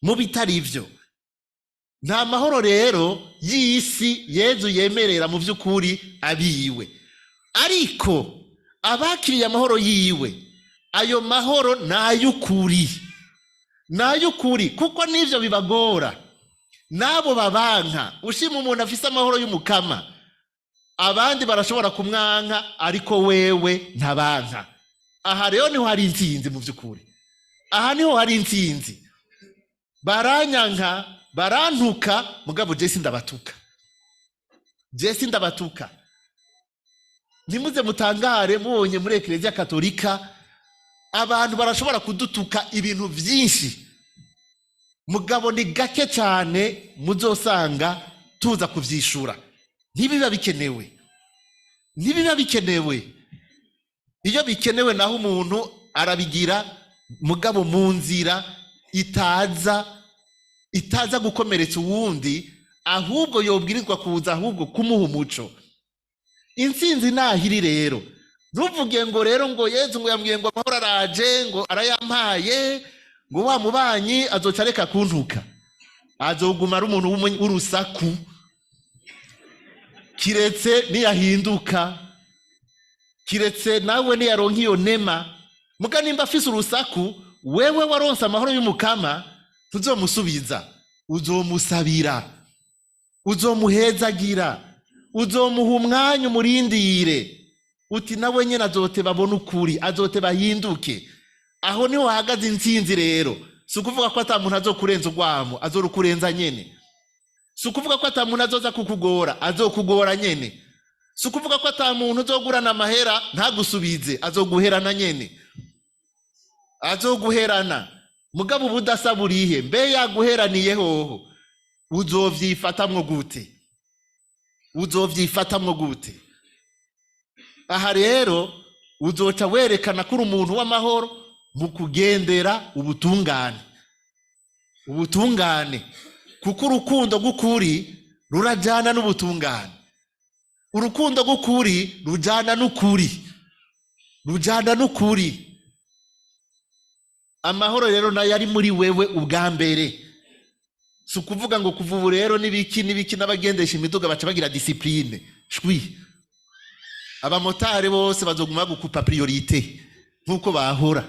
Mu bitari ivyo, nta mahoro rero y'isi Yezu yemerera mu by'ukuri abiwe. Ariko abakiriye amahoro yiwe, ayo mahoro ni ay'ukuri, ni ay'ukuri, kuko n'ibyo bibagora n'abo babanka. Ushima umuntu afise amahoro y'Umukama, abandi barashobora kumwanka, ariko wewe ntabanka. Aha rero niho hari intsinzi mu by'ukuri, aha niho hari intsinzi. Baranyanka, barantuka, mugabo je sindabatuka, je sindabatuka. Ntimuze mutangare mubonye muri Ekereziya Katolika abantu barashobora kudutuka ibintu byinshi, mugabo ni gake cyane muzosanga tuza kuvyishura. Ntibiba bikenewe, ntibiba bikenewe. Iyo bikenewe naho umuntu arabigira, mugabo mu nzira itaza gukomeretsa uwundi, ahubwo yobwirizwa kuza ahubwo kumuha umuco. Intsinzi nahiri rero. Ntuvuge ngo rero ngo Yezu ngo yambwiye ngo amahoro araje, ngo arayampaye, ngo wa mubanyi azoca areka kuntuka. Azoguma ari umuntu w'urusaku, kiretse niyahinduka, kiretse nawe niyaronka iyo nema. Muga nimba afise urusaku, wewe waronse amahoro y'Umukama, tuzomusubiza, uzomusabira, uzomuhezagira, uzomuha umwanya, umurindire uti nawe nyene azoteba abone ukuri, azoteba ahinduke. Aho niho hahagaze intsinzi rero. Si ukuvuga ko ata muntu azokurenza urwamo, azorukurenza nyene. Si ukuvuga ko ata muntu azoza kukugora, azokugora nyene. Si ukuvuga ko ata muntu uzogurana amahera ntagusubize, azoguherana nyene, azoguherana. Mugabo ubudasa burihe? Mbe yaguheraniye hoho uzovyifatamwo gute? Uzovyifatamwo gute? Aha rero uzoca werekana ko uri umuntu w'amahoro mu kugendera ubutungane, ubutungane, kuko urukundo rw'ukuri rurajana n'ubutungane. Urukundo rw'ukuri rujana n'ukuri, rujana n'ukuri. Amahoro rero nayo ari muri wewe ubwa mbere. Si ukuvuga ngo kuva ubu rero n'ibiki n'ibiki, n'abagendesha imiduga baca bagira discipline. Shwi, abamotari bose bazoguma bagukupa priorité nk'uko bahora.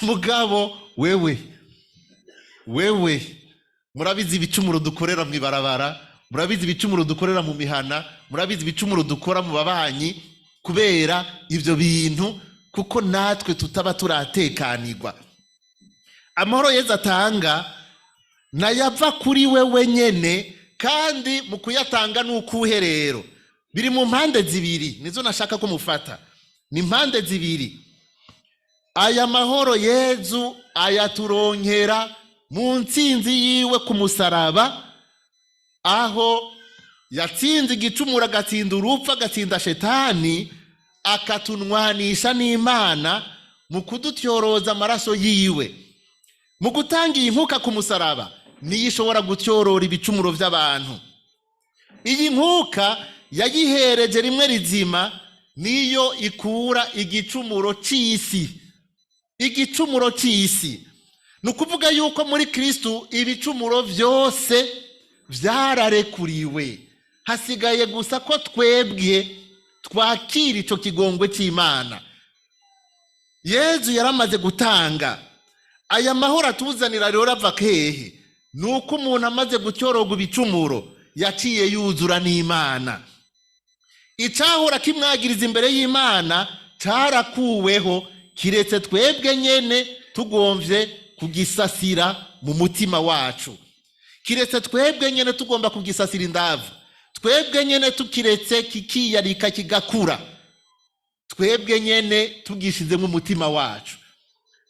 Mugabo wewe murabizi ibicumuro dukorera mu ibarabara, murabizi ibicumuro dukorera mu mihana, murabizi ibicumuro dukora mu babanyi kubera ivyo bintu, kuko natwe tutaba turatekanirwa. Amahoro Yezu atanga nayava kuri wewe nyene, kandi mu kuyatanga ni ukuhe rero? Biri mu mpande zibiri, nizo nashaka ko mufata. Ni impande zibiri. Aya mahoro Yezu ayaturonkera mu ntsinzi yiwe ku musaraba, aho yatsinze igicumuro, agatsinda urupfu, agatsinda Shetani, akatunwanisha n'Imana mu kudutyoroza amaraso yiwe. Mu gutanga iyi nkuka ku musaraba, niyo ishobora gutyorora ibicumuro by'abantu. Iyi nkuka yayihereje rimwe rizima, niyo ikura igicumuro c'isi, igicumuro c'isi. Ni ukuvuga yuko muri Kristu ibicumuro byose byararekuriwe, hasigaye gusa ko twebwe twakira ico kigongwe cy'Imana. Yezu yaramaze gutanga. Aya mahoro atuzanira rero ava hehe? Ni uko umuntu amaze gutyororwa ibicumuro yaciye yuzura n'Imana. Icahora kimwagiriza imbere y'Imana carakuweho, kiretse twebwe nyene tugomvye kugisasira mu mutima wacu, kiretse twebwe nyene tugomba kugisasira indavu, twebwe nyene tukiretse kikiyarika kigakura, twebwe nyene tugishizemo umutima wacu.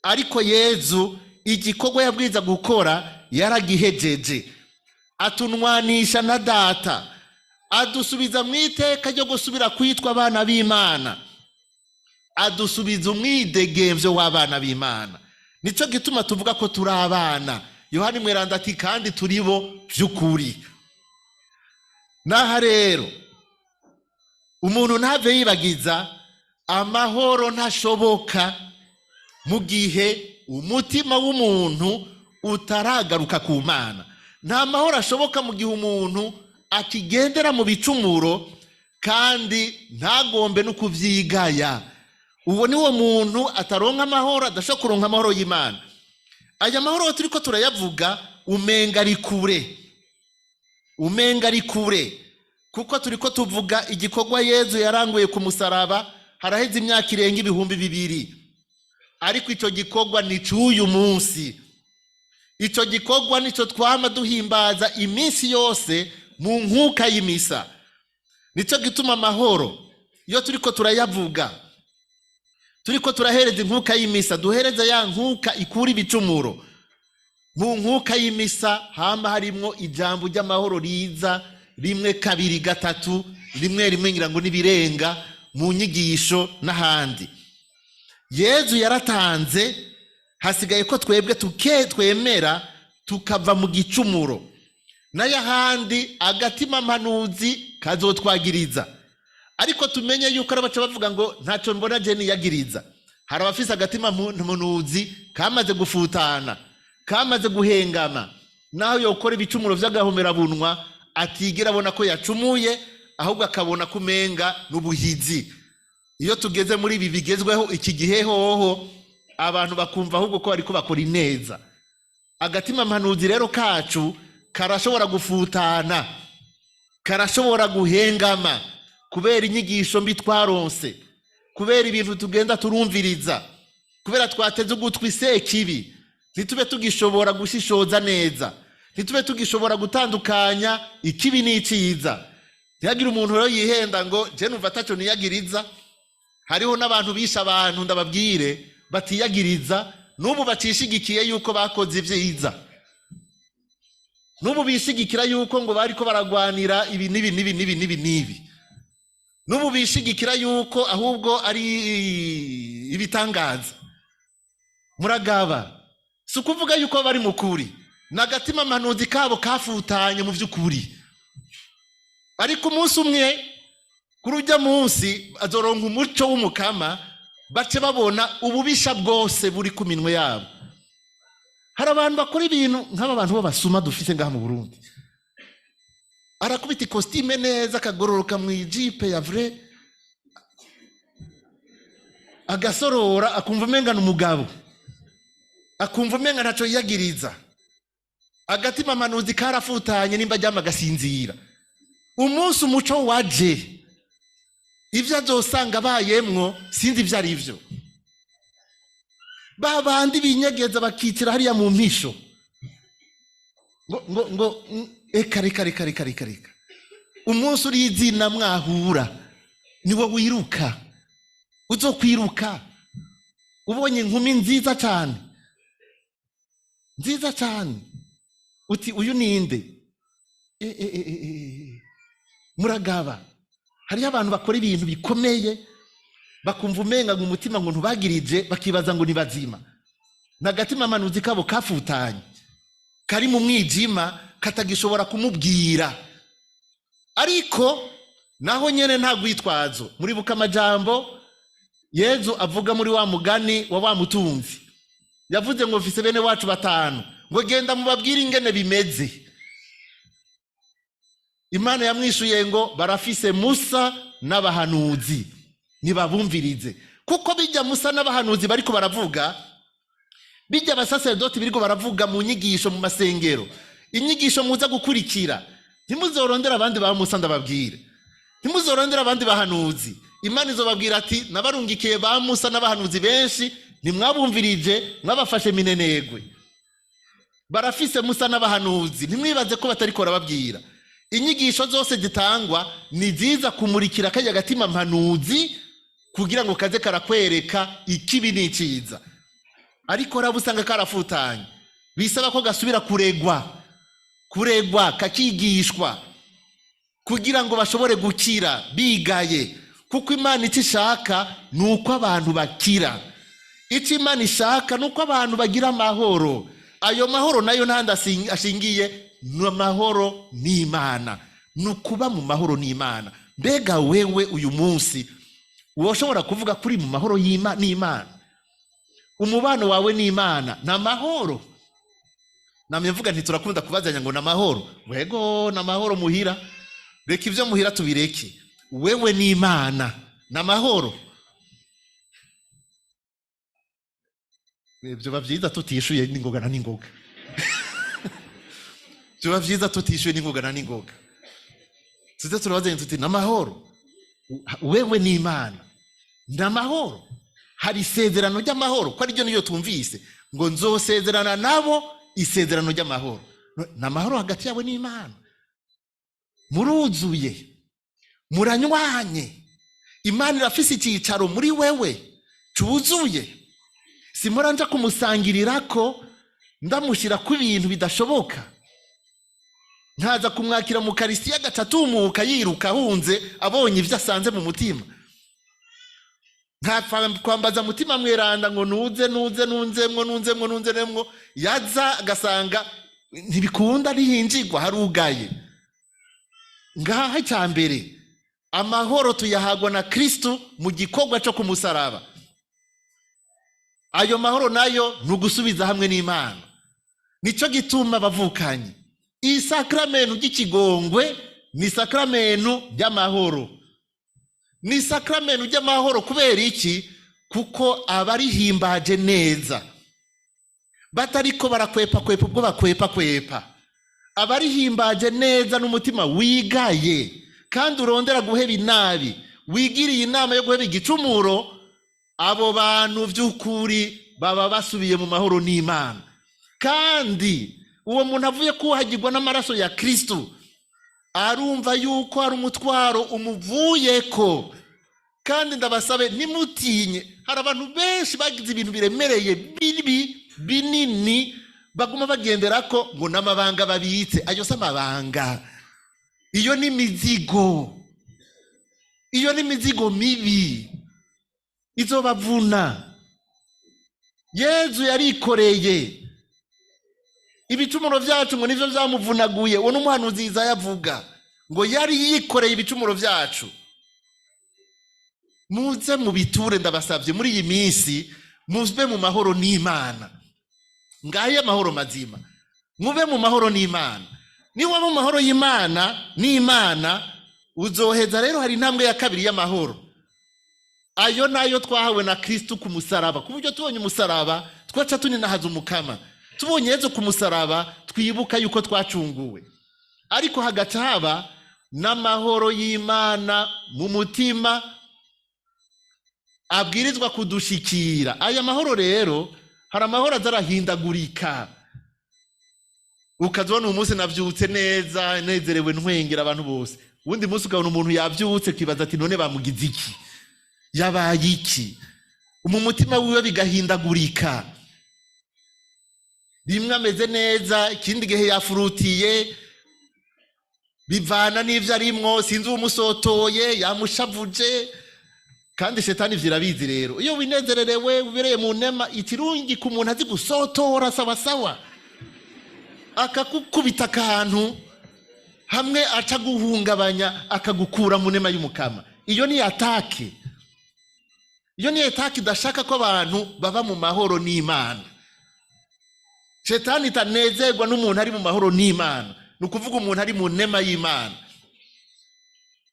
Ariko Yezu igikorwa yabwiza gukora yaragihejeje, atunwanisha na Data, adusubiza mu iteka ryo gusubira kwitwa abana b'Imana, adusubiza umwidegemvyo w'abana b'Imana. Nico gituma tuvuga ko turi abana. Yohani Mweranda ati: "Kandi turi bo vy'ukuri." Naha rero umuntu ntave yibagiza, amahoro ntashoboka mu gihe umutima w'umuntu utaragaruka ku Mana. Nta mahoro ashoboka mu gihe umuntu akigendera mu bicumuro kandi ntagombe no kuvyigaya. Uwo ni wo muntu ataronka amahoro, adashobora kuronka amahoro y'Imana. Aya mahoro turiko turayavuga umenga ari kure, umenga ari kure, kuko turiko tuvuga igikorwa Yezu yaranguye ku musaraba haraheze imyaka irenga 2000. Ariko ico gikorwa ni c'uyu munsi. Ico gikorwa nico twama duhimbaza iminsi yose mu nkuka y'imisa. Nico gituma amahoro iyo turiko turayavuga, turiko turahereza inkuka y'imisa, duhereza ya nkuka ikura ibicumuro. Mu nkuka y'imisa hama harimwo ijambo ry'amahoro riza rimwe, kabiri, gatatu, rimwe rimwe, ngira ngo nibirenga mu nyigisho n'ahandi. Yezu yaratanze, hasigaye ko twebwe twemera tukava mu gicumuro. N'ayahandi agatima mpanuzi kazotwagiriza. Ariko tumenye yuko ari abaca bavuga ngo ntacyo mbona je niyagiriza. Hari abafise agatima mpanuzi kamaze gufutana, kamaze guhengama, naho yokora ibicumuro vy'agahomerabunwa atigera abona ko yacumuye, ahubwo akabona ko umenga n'ubuhizi. Iyo tugeze muri ibi bigezweho iki gihe hoho, abantu bakumva ahubwo ko bariko bakora ineza. Agatima mpanuzi rero kacu karashobora gufutana, karashobora guhengama kubera inyigisho mbi twaronse, kubera ibintu tugenda turumviriza, kubera twateze ugutwi sekibi, ntitube tugishobora gushishoza neza, ntitube tugishobora gutandukanya ikibi n'iciza. Ntihagire umuntu rero yihenda ngo je numva ataco niyagiriza. Hariho n'abantu bishe abantu, ndababwire, batiyagiriza n'ubu bacishigikiye yuko bakoze ivyiza, n'ubu bishigikira yuko ngo bariko baragwanira ibi n'ibi n'ibi n'ibi n'ibi n'ibi, n'ubu bishigikira yuko ahubwo ari ibitangaza. Muragaba, si ukuvuga yuko bari mu kuri, ni agatima mpanuzi kabo kafutanye mu vy'ukuri. Ariko umunsi umwe, kuri ujya munsi azoronka umuco w'umukama, bace babona ububisha bwose buri ku minwe yabo. Hari abantu bakora ibintu nk'aba bantu b'abasuma dufise ngaha mu Burundi. Arakubita ikositime neza, akagororoka mu ijipe ya vrai, agasorora, akumva umenga ni umugabo, akumva umenga ntaco yiyagiriza. Agatima mpanuzi karafutanye, nimba aryama agasinzira. Umunsi umuco waje, ivyo azosanga abayemwo sinzi ivyo ari vyo. Ba bandi binyegeza bakitira hariya mu mpisho ngo ngo ngo eka reka reka reka reka reka. Umunsi uri izina mwahura niwo wiruka, uzokwiruka ubonye inkumi nziza cyane, nziza cyane, uti uyu ninde? Muragaba, hariho abantu bakora ibintu bikomeye bakumva umenga ngo umutima ngo ntubagirije, bakibaza ngo ni bazima. N'agatima mpanuzi kabo kafutanye, kari mu mwijima, katagishobora kumubwira. Ariko naho nyene nta rwitwazo. Muribuka amajambo Yezu avuga muri wa mugani wa wa mutunzi. Yavuze ngo mfise bene wacu batanu, ngo genda mubabwire ingene bimeze. Imana yamwishuye ngo barafise Musa n'abahanuzi, ntibabumvirize. Kuko bijya Musa n'abahanuzi bariko baravuga, bijya abasaserdoti biriko baravuga mu nyigisho mu masengero, inyigisho muza gukurikira, ntimuzorondera abandi ba Musa, ndababwire, ntimuzorondera abandi bahanuzi. Imana izobabwira ati nabarungikiye ba Musa n'abahanuzi benshi, ntimwabumvirije, mwabafashe minenegwe. Barafise Musa n'abahanuzi, ntimwibaze ko batariko barababwira. Inyigisho zose zitangwa ni ziza kumurikira kajya gatima mpanuzi kugira ngo kaze karakwereka ikibi n'iciza. Ariko raba usanga karafutanye, bisaba ko gasubira kuregwa, kuregwa kakigishwa kugira ngo bashobore gukira bigaye. Kuko Imana icyo ishaka ni uko abantu bakira. Icyo Imana ishaka ni uko abantu bagira amahoro. Ayo mahoro nayo ntandi ashingiye, ni amahoro n'Imana, ni ukuba mu mahoro n'Imana. Mbega wewe uyu munsi woshobora kuvuga kuri mu mahoro n'Imana? Umubano wawe n'Imana ni amahoro. Namye mvuga nti turakunda kubazanya ngo ni amahoro. Wego, ni amahoro muhira, reka ibyo muhira tubireke. Wewe n'Imana ni amahoro. Byoba byiza tutishuye n'ingoga na n'ingoga. Byoba byiza tutishuye n'ingoga na n'ingoga. Tuze turabazanya tuti ni amahoro. Wewe n'Imana ni amahoro. Hari isezerano ry'amahoro, ko ariryo niyo twumvise ngo nzosezerana nabo isezerano ry'amahoro. Ni amahoro hagati yawe n'Imana. Muruzuye, muranywanye. Imana irafise icyicaro muri wewe cuzuye. Simora nja kumusangirirako ndamushyira ku ibintu bidashoboka, nkaza kumwakira mu Karisitiya agaca atumuka yiruka ahunze abonye ibyo asanze mu mutima. Nka kwambaza mutima mweranda ngo nuze nuze nunzemwo nunzemwo nunzemwo, yaza agasanga ntibikunda, ntihinjirwa, harugaye. Ngaha icya mbere, amahoro tuyahagwa na Kristo mu gikorwa cyo kumusaraba. Ayo mahoro nayo ni ugusubiza hamwe n'Imana. Nicyo gituma abavukanye isakramenu ry'ikigongwe ni isakramenu ry'amahoro. Ni isakramenu ry'amahoro kubera iki? Kuko abarihimbaje neza batariko barakwepa kwepa ubwo bakwepa kwepa, abarihimbaje neza n'umutima wigaye kandi urondera guheba inabi, wigiriye inama yo guheba igicumuro, abo bantu by'ukuri baba basubiye mu mahoro n'Imana. Kandi uwo muntu avuye kuhagirwa n'amaraso ya Kristo arumva yuko hari umutwaro umuvuyeko. Kandi ndabasabe ntimutinye, hari abantu benshi bagize ibintu biremereye bibi binini baguma bagendera ko ngo n'amabanga babitse. Ayo si amabanga, iyo ni imizigo, iyo ni imizigo mibi izobavuna. Yezu yarikoreye ibicumuro byacu ngo nivyo vyamuvunaguye. Uwo n'umuhanuzi Yesaya avuga ngo yari yikoreye ibicumuro byacu. Muze mubiture, ndabasabye muri iyi minsi mube mu mahoro n'Imana. Ngayo amahoro mazima, mube mu mahoro n'Imana. Niba mu mahoro y'Imana n'Imana uzoheza rero hari intambwe ya kabiri y'amahoro. Ayo nayo twahawe na Kristo ku musaraba, ku buryo tubonye umusaraba twaca tuninahaza umukama. Tubonye Yezu ku musaraba twibuka yuko twacunguwe. Ariko hagaca haba n'amahoro y'Imana mu mutima abwirizwa kudushikira. Aya mahoro rero, hari amahoro azarahindagurika. Ukazibona uyu munsi navyutse neza nezerewe ntwengera abantu bose, uwundi munsi ukabona umuntu yavyutse ukibaza ati none bamugize iki, yabaye iki? Mu mutima wiwe bigahindagurika, rimwe ameze neza, ikindi gihe yafurutiye, bivana n'ivyo arimwo, sinzi uwumusotoye yamushavuje. Kandi shetani ivyo irabizi rero. Iyo winezererewe ubereye mu nema, ikirungi ku muntu azi gusotora sawasawa, akakukubita akantu hamwe aca guhungabanya akagukura mu nema y'umukama. Iyo ni attaque, iyo ni attaque idashaka ko abantu baba mu mahoro n'Imana. Shetani itanezerwa n'umuntu ari mu mahoro n'Imana, ni ukuvuga umuntu ari mu nema y'Imana.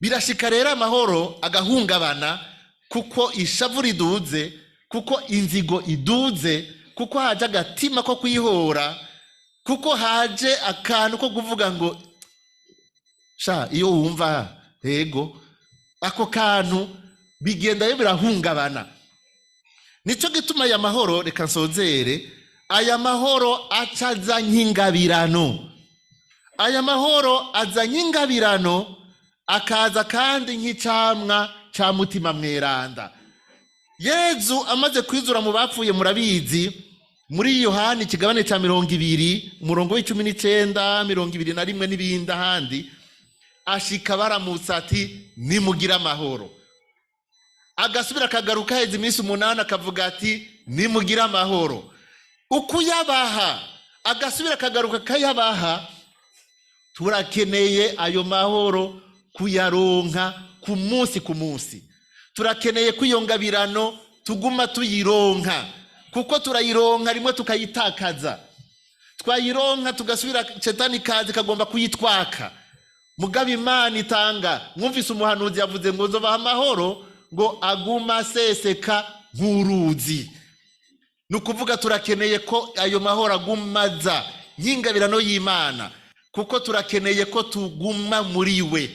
Birashika rero amahoro agahungabana kuko ishavu riduze, kuko inzigo iduze, kuko haje agatima ko kwihora, kuko haje akantu ko kuvuga ngo sha iyo wumva yego, ako kantu bigendayo birahungabana. Nico gituma aya mahoro, reka nsozere, aya mahoro aca aza nk'ingabirano. Aya mahoro aza nk'ingabirano, akaza kandi nk'icamwa ca mutima mweranda. Yezu amaze kwizura mu bapfuye, murabizi, muri Yohani ikigabane ca 20 umurongo w'19, 21 n'ibindi ahandi, ashika baramutsa ati nimugire amahoro. Agasubira akagaruka heza iminsi 8 akavuga ati nimugire amahoro. Ukuyabaha agasubira akagaruka akayabaha. Turakeneye ayo mahoro kuyaronka ku munsi ku munsi. Turakeneye ko iyo ngabirano tuguma tuyironka, Kuko turayironka rimwe tukayitakaza, twayironka tugasubira, shetani kazi kagomba kuyitwaka. Mugabo Imana itanga, mwumvise umuhanuzi yavuze ngo nzobaha amahoro ngo aguma aseseka nk'uruzi. Ni ukuvuga turakeneye ko ayo mahoro agumaza nk'ingabirano y'Imana, kuko turakeneye ko tuguma muri we,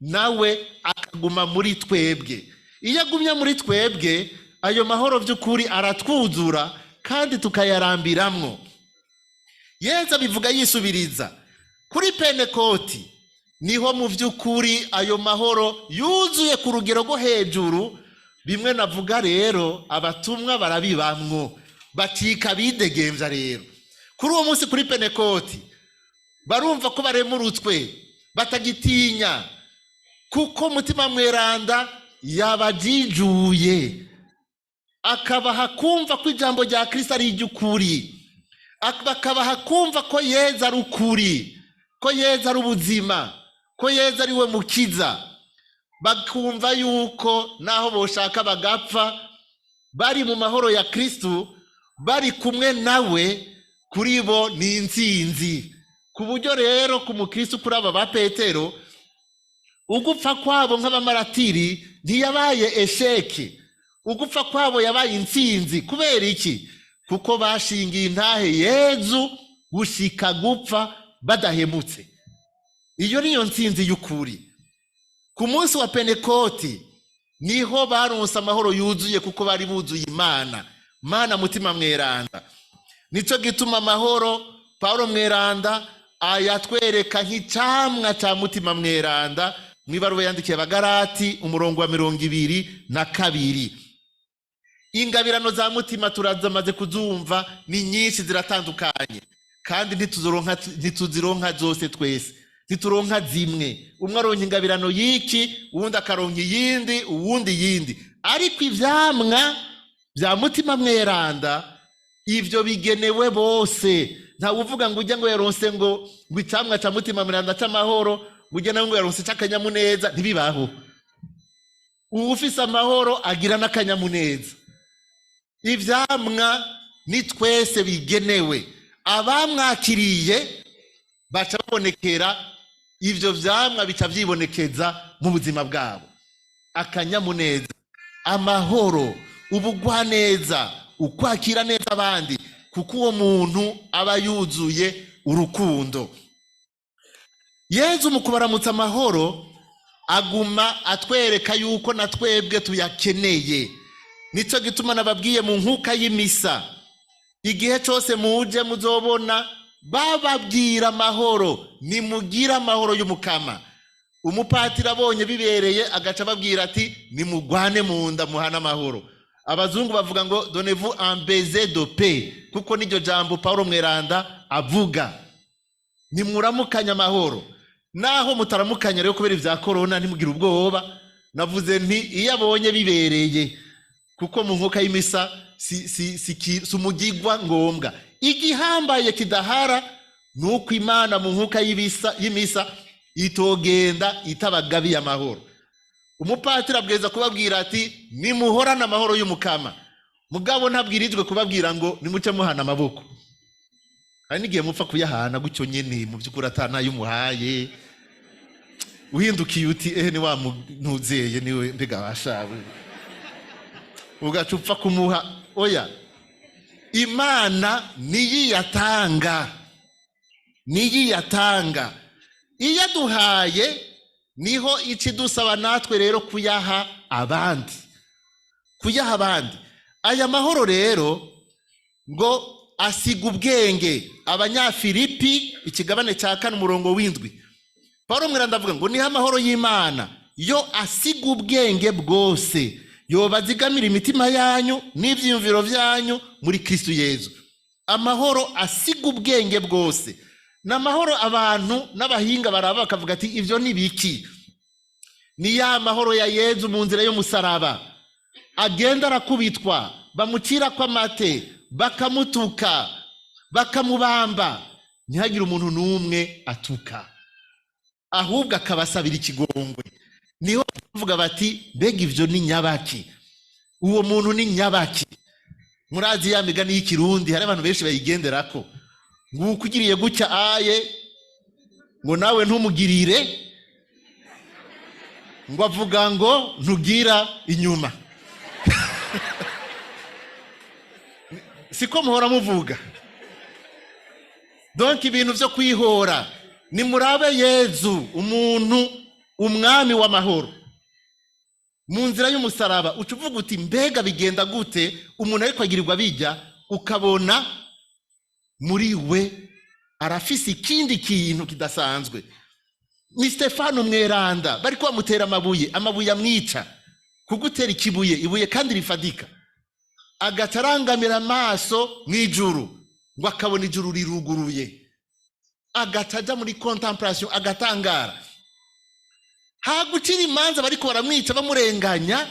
nawe akaguma muri twebwe. Iyo agumye muri twebwe, ayo mahoro by'ukuri aratwuzura kandi tukayarambiramwo. Yezu abivuga yisubiriza kuri Pentekoti, niho mu by'ukuri ayo mahoro yuzuye ku rugero rwo hejuru. Bimwe navuga rero, abatumwa barabibamwo, bacika bidegembya. Rero kuri uwo munsi, kuri Pentekoti, barumva ko baremurutswe, batagitinya, kuko Mutima Mweranda yabajijuye, akabaha kumva ko ijambo rya Kristo ari iry'ukuri, bakabaha kumva ko Yezu ari ukuri, ko Yezu ari ubuzima, ko Yezu ari we mukiza. Bakumva yuko naho boshaka bagapfa, bari mu mahoro ya Kristo, bari kumwe nawe, kuri bo ni intsinzi. Ku buryo rero ku mukristo, kuri aba ba Petero, ugupfa kwabo nk'abamaratiri ntiyabaye échec, ugupfa kwabo yabaye intsinzi. Kubera iki? Kuko bashingiye intahe Yezu gushika gupfa badahemutse. Iyo niyo ntsinzi y'ukuri. Ku munsi wa Pentekoti niho baronse amahoro yuzuye, kuko bari buzuye Imana, Mana Mutima Mweranda. Nico gituma amahoro Paulo Mweranda ayatwereka nk'icamwa ca Mutima Mweranda mw'ibaruwa yandikiye Abagarati, umurongo wa 22. Ingabirano za Mutima turazamaze kuzumva, ni nyinshi, ziratandukanye, kandi ntituzironka zose twese, ntituronka zimwe. Umwe aronka ingabirano y'iki, uwundi akaronka iyindi, uwundi iyindi. Ariko ivyamwa bya Mutima Mweranda ivyo bigenewe bose. Ntawe uvuga ngo ujya ngo yaronse ngo icamwa ca Mutima Mweranda c'amahoro, ngo ujya nawe ngo yaronse c'akanyamuneza. Ntibibaho. Uwufise amahoro agira n'akanyamuneza. Ivyamwa ni twese bigenewe. Abamwakiriye baca babonekera, ivyo vyamwa bica vyibonekeza mu buzima bwabo: akanyamuneza, amahoro, ubugwaneza, ukwakira neza abandi, kuko uwo muntu aba yuzuye urukundo. Yezu mu kubaramutsa amahoro aguma atwereka yuko na twebwe tuyakeneye. Nicyo gituma nababwiye mu nkuka y'imisa, igihe cyose muje muzobona bababwira amahoro, nimugire amahoro y'Umukama. Umupatiri abonye bibereye agaca ababwira ati: "Nimugwane mu nda, muhane amahoro." Abazungu bavuga ngo "Donnez-vous un baiser de paix", kuko n'iryo jambo Paulo Mweranda avuga: nimuramukanye amahoro. Naho mutaramukanya rero kubera ibya korona, ntimugire ubwoba. Navuze nti iyo abonye bibereye, kuko mu nkuka y'imisa si umugigwa ngombwa. Igihambaye kidahara ni uko Imana mu nkuka y'imisa itogenda itabagabiye amahoro. Umupatiri abwirizwa kubabwira ati: "Nimuhorane amahoro y'Umukama." Mugabo ntabwirijwe kubabwira ngo nimuce muhana amaboko. Hari n'igihe mupfa kuyahana gutyo nyene, mu by'ukuri atanayo umuhaye, uhindukiye uti: "Ehe, ni wa ntuzeye, niwe mbega bashawe," ugaca upfa kumuha. Oya, Imana niyiyatanga, niyiyatanga. Iyo aduhaye niho ikidusaba natwe rero kuyaha abandi, kuyaha abandi. Aya mahoro rero ngo asiga ubwenge. Abanyafilipi ikigabane cya 4, umurongo w'7, Paul Mweranda avuga ngo niho amahoro y'Imana yo asiga ubwenge bwose yoba azigamira imitima yanyu n'ibyiyumviro byanyu muri Kristo Yezu. Amahoro asiga ubwenge bwose ni amahoro abantu n'abahinga baraba bakavuga ati: "Ibyo ni biki?" Ni ya mahoro ya Yezu mu nzira y'umusaraba, agenda arakubitwa, bamucira ko amate, bakamutuka, bakamubamba, ntihagire umuntu n'umwe atuka, ahubwo akabasabira ikigongwe. Niho bavuga bati: "Mbega ibyo ni nyabaki? Uwo muntu ni nyabaki?" Murazi ya migani y'ikirundi, hari abantu benshi bayigenderako, ngo ukugiriye gutya aye, ngo nawe ntumugirire, ngo avuga ngo ntugira inyuma. Siko muhora muvuga. Donc ibintu vyo kwihora, nimurabe Yezu umuntu, umwami w'amahoro, mu nzira y'umusaraba uca uvuga uti mbega bigenda gute umuntu ariko agirirwa bijya, ukabona muri we arafise ikindi kintu kidasanzwe. Ni Stefano mweranda bariko bamutera amabuye, amabuye amwica, kugutera ikibuye, ibuye kandi rifadika, agaca arangamira amaso mw'ijuru, ngo akabona ijuru riruguruye, agaca aja muri contemplation, agatangara. Hagucira imanza bariko baramwica bamurenganya,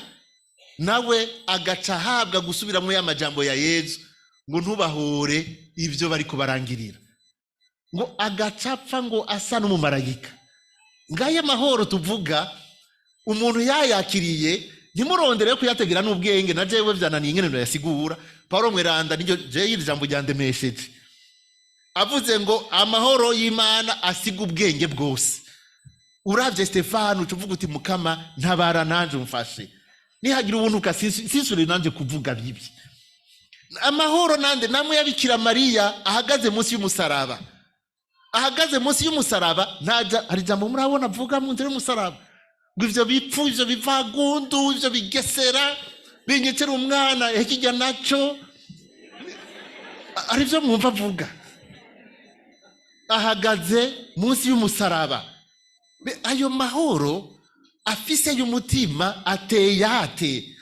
nawe agaca ahabwa gusubiramwo ya majambo ya Yezu ngo ntubahore ibyo bariko barangirira, ngo agaca apfa ngo asa n'umumarayika. Ngaya amahoro tuvuga, umuntu yayakiriye ntimurondere yo kuyategera n'ubwenge, na jewe vyananiye ingene ndayasigura. Paulo mweranda niryo jewe iri jambo ryandemesheje, avuze ngo amahoro y'Imana asiga ubwenge bwose. Uravye Stefano uca uvuga uti Mukama ntabara nanje umfashe, nihagira ubuntu sinsubire nanje kuvuga bibi. Amahoro nande namwe ya Bikira Mariya ahagaze munsi y'umusaraba, ahagaze munsi y'umusaraba, ntaja hari jambo murabona avuga mu nzira y'umusaraba, ngo ivyo bipfu, ivyo bivagundu, ivyo bigesera binyicira umwana ekijya naco, ari vyo mwumva avuga. Ahagaze munsi y'umusaraba. Ayo mahoro afise y'umutima ateye ate?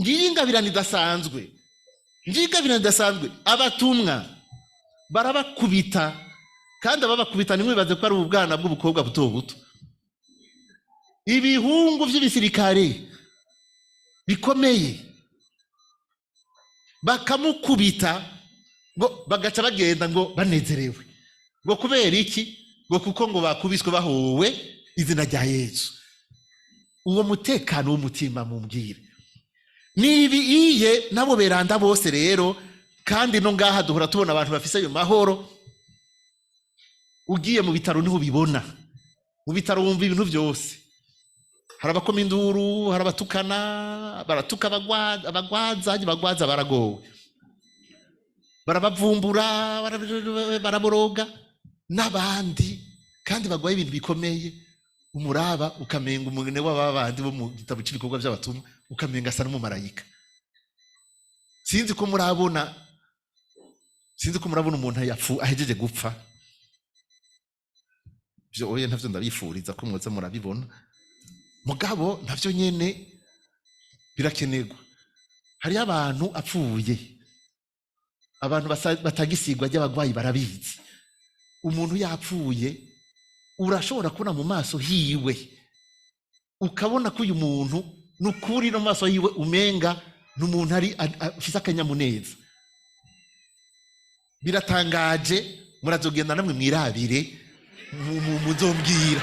Ngiyi ingabirano idasanzwe, ngiyi ingabirano idasanzwe. Abatumwa barabakubita, kandi ababakubita ntimwibaze ko ari ubwana bw'ubukobwa buto buto, ibihungu vy'ibisirikare bikomeye, bakamukubita ngo bagaca bagenda ngo banezerewe, ngo kubera iki? Ngo kuko ngo bakubiswe bahowe izina rya Yezu. Uwo mutekano w'umutima mumbwire nibi iye nabo beranda bose rero. Kandi no ngaha duhora tubona abantu bafise ayo mahoro. Ugiye mu bitaro niho ubibona, mu bitaro wumva ibintu byose, hari abakoma induru, hari abatukana, baratuka abagwaza, abagwaza baragowe, barabavumbura, baraboroga n'abandi kandi bagwaye ibintu bikomeye. Umuraba ukamenga umugene w'ababandi bo mu gitabo cy'ibikorwa by'abatumwa, ukamenga asa n'umumarayika. Sinzi ko murabona, sinzi ko murabona umuntu yapfu ahejeje gupfa. Byo oye ntavyo ndabifuriza ko mwoza murabibona, mugabo navyo nyene birakenerwa. Hariyo abantu apfuye, abantu batagisigwa ry'abagwayi barabizi. Umuntu yapfuye urashobora kubona mu maso hiwe, ukabona ko uyu muntu nukuri no mu maso hiwe umenga ni umuntu ari afise akanyamuneza. Biratangaje, murazogenda namwe mwirabire, muzombwira.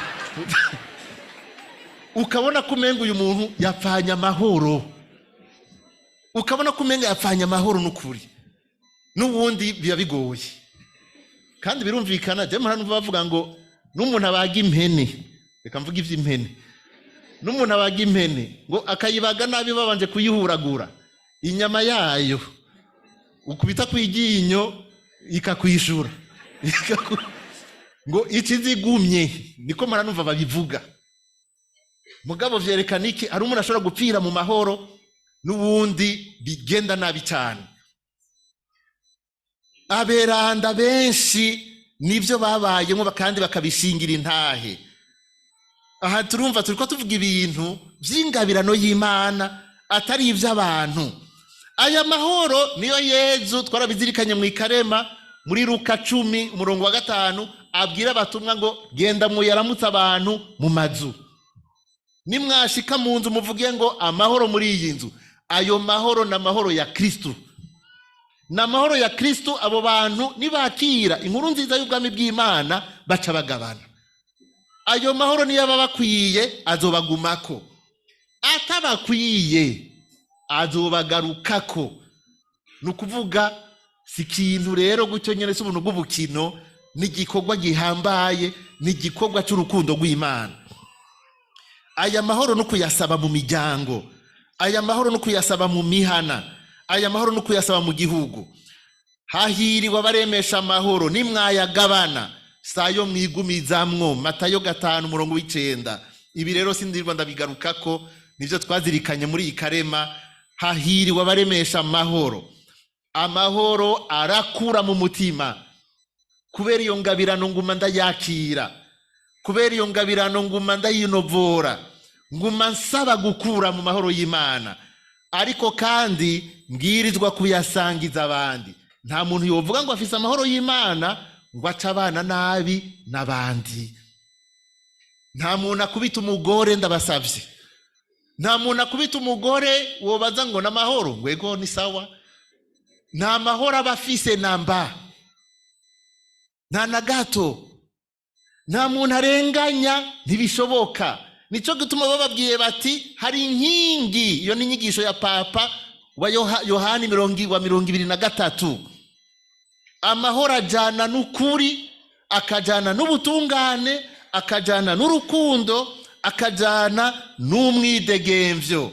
Ukabona ko umenga uyu muntu yapfanye amahoro, ukabona ko umenga yapfanye amahoro n'ukuri. N'ubundi biba bigoye kandi birumvikana. Je mpora numva bavuga ngo n'umuntu abaga impene, reka mvuge ivy'impene, n'umuntu abaga impene ngo akayibaga nabi babanje kuyihuragura inyama yayo, ukubita kw'iryinyo ikakwishura, ngo ikizigumye, niko mpora numva babivuga. Mugabo vyerekana iki? Hari umuntu ashobora gupfira mu mahoro, n'ubundi bigenda nabi cyane. Aberanda benshi nibyo babayemo kandi bakabishingira intahe. Aha turumva turiko tuvuga ibintu vy'ingabirano y'Imana atari ivy'abantu. Aya mahoro niyo Yezu twarabizirikanye mu ikarema muri Luka 10 umurongo wa 5, abwira abatumwa ngo genda muyaramutse abantu mu mazu, nimwashika mu nzu muvuge ngo amahoro muri iyi nzu. Ayo mahoro ni amahoro ya Kristo, ni amahoro ya Kristo. Abo bantu nibakira inkuru nziza y'ubwami bw'Imana baca bagabana ayo mahoro, niyo aba bakwiye azobagumako, atabakwiye azobagarukako. Ni ukuvuga si ikintu rero gutyo nyine, si ubuntu bw'ubukino, ni igikorwa gihambaye, ni igikorwa cy'urukundo rw'Imana. Aya mahoro no kuyasaba mu miryango, aya mahoro no kuyasaba mu mihana, aya mahoro no kuyasaba mu gihugu. Hahiriwe abaremesha amahoro, nimwayagabana sayo mwigumizamwo. Matayo 5:9. Ibi rero sindirwa ndabigarukako, nivyo twazirikanye muri iyi karema. Hahiriwe abaremesha amahoro. Amahoro arakura mu mutima kubera iyo ngabirano nguma ndayakira, kubera iyo ngabirano nguma ndayinovora, nguma nsaba gukura mu mahoro y'Imana, ariko kandi mbwirizwa kuyasangiza abandi. Nta muntu yovuga ngo afise amahoro y'Imana ngo ace abana nabi n'abandi. Nta muntu akubita umugore, ndabasavye, nta muntu akubita umugore wobaza ngo n'amahoro, ngo ego ni sawa. Nta mahoro aba afise namba, nta na gato. Nta muntu arenganya, ntibishoboka. Nico gituma bababwiye bati hari inkingi. Iyo ni inyigisho ya Papa wa Yohani wa 23. Amahoro ajana n'ukuri, akajana n'ubutungane, akajana n'urukundo, akajana n'umwidegemvyo.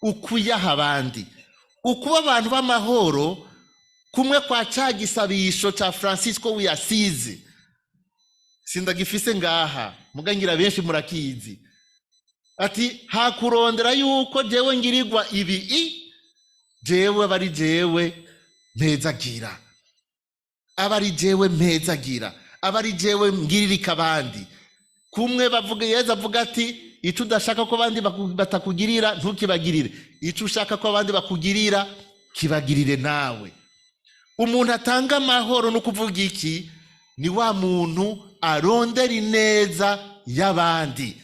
Ukuyaha abandi, ukuba abantu b'amahoro, kumwe kwa ca gisabisho ca Francisco w'Asizi, sindagifise ngaha muga ngira benshi murakizi, ati hakurondera yuko jewe ngirirwa ibi i jewe bari jewe mpezagira, abari jewe mpezagira, abari jewe ngiririka abandi. Kumwe bavuga, Yezu avuga ati ico udashaka ko abandi batakugirira ntukibagirire, ico ushaka ko abandi bakugirira kibagirire nawe. Umuntu atanga amahoro no kuvuga iki, ni wa muntu arondera ineza y'abandi.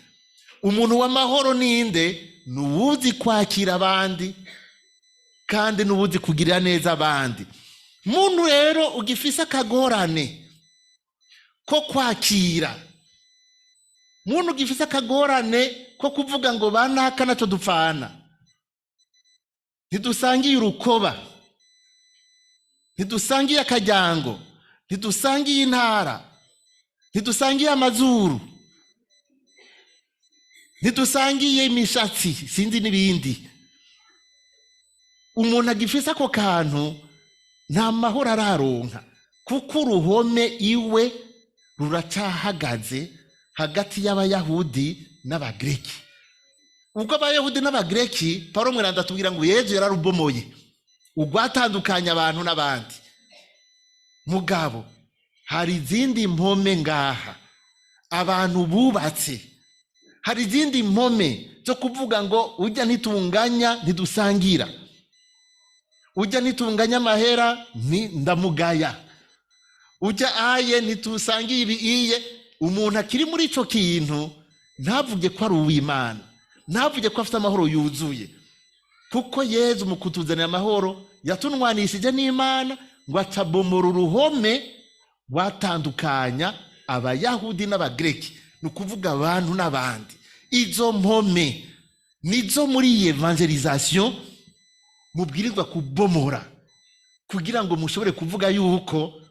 Umuntu w'amahoro ninde? Ni uwuzi kwakira abandi kandi n'uwuzi kugirira neza abandi. Muntu rero ugifise akagorane ko kwakira, muntu ugifise akagorane ko kuvuga ngo banaka naco dupfana, ntidusangiye urukoba, ntidusangiye akaryango, ntidusangiye intara, ntidusangiye amazuru, ntidusangiye imishatsi, sinzi n'ibindi. Umuntu agifise ako kantu nta mahoro araronka, kuko uruhome iwe ruracahagaze hagati y'Abayahudi n'Abagreki. Ubwo Abayahudi n'Abagreki, Paulo Mweranda atubwira ngo Yezu yararubomoye, urwatandukanya abantu n'abandi. Mugabo hari izindi mpome ngaha abantu bubatse, hari izindi mpome zo kuvuga ngo ujya ntitunganya ntidusangira, ujya ntitunganya amahera ni ndamugaya, ujya aye ntitusangiye ibi iye. Umuntu akiri muri ico kintu ntavuge ko ari uw'Imana, ntavuge ko afite amahoro yuzuye, kuko Yezu mu kutuzanira amahoro yatunwanishije n'Imana ngo acabomora uruhome rwatandukanya Abayahudi n'Abagreki, ni ukuvuga abantu n'abandi. Izo mpome nizo muri iyi evangelisation mubwirizwa kubomora kugira ngo mushobore kuvuga yuko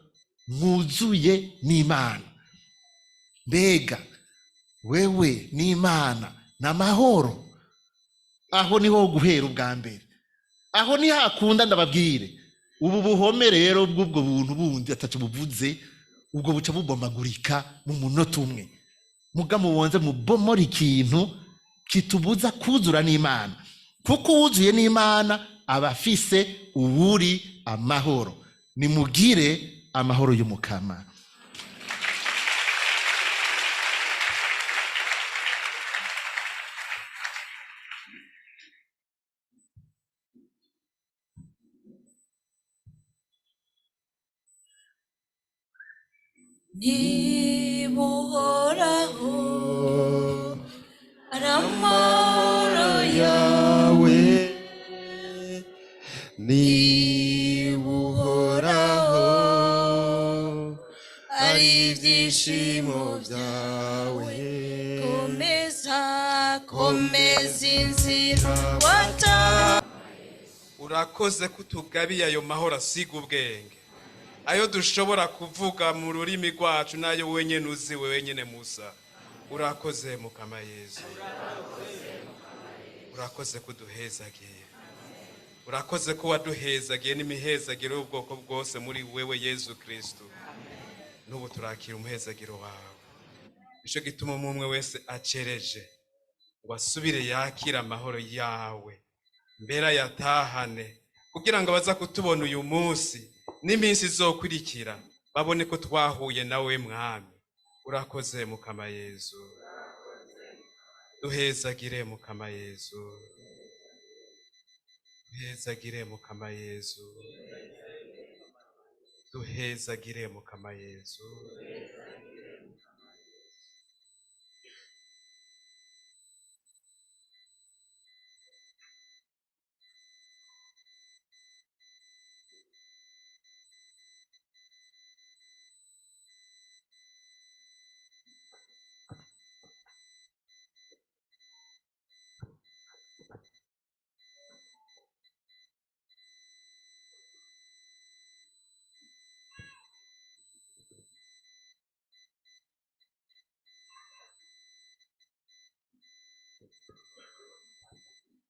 mwuzuye n'Imana. Mbega wewe n'Imana n'amahoro, aho niho guhera ubwa mbere, aho ni hakunda. Ndababwire ubu buhome rero bw'ubwo buntu bundi ataco buvuze, ubwo buca bubomagurika mu munota umwe. Muga mubonze mubomora ikintu kitubuza kuzura n'Imana, kuko uwuzuye n'Imana aba afise uwuri amahoro. Nimugire amahoro y'Umukama. Niba Uhoraho ari amahoro yawe, niba Uhoraho ari ibyishimo byawe, komeza, komeza inzira wata. Urakoze ko utugabiye ayo mahoro asiga ubwenge, ayo dushobora kuvuga mu rurimi rwacu n'ayo wenyine uzi wenyine Musa. Urakoze Mukama Yezu, urakoze ko uduhezagiye, urakoze ko waduhezagiye n'imihezagiro y'ubwoko bwose muri wewe Yezu Kristo. N'ubu turakira umuhezagiro wawe. Nicyo gituma umwe wese acereje ngo asubire yakire amahoro yawe, mbere ayatahane, kugira ngo abaza kutubona uyu munsi n'iminsi izokurikira babone ko twahuye nawe Mwami. Urakoze Mukama Yezu, duhezagire Mukama Yezu, duhezagire Mukama Yezu, duhezagire Mukama Yezu.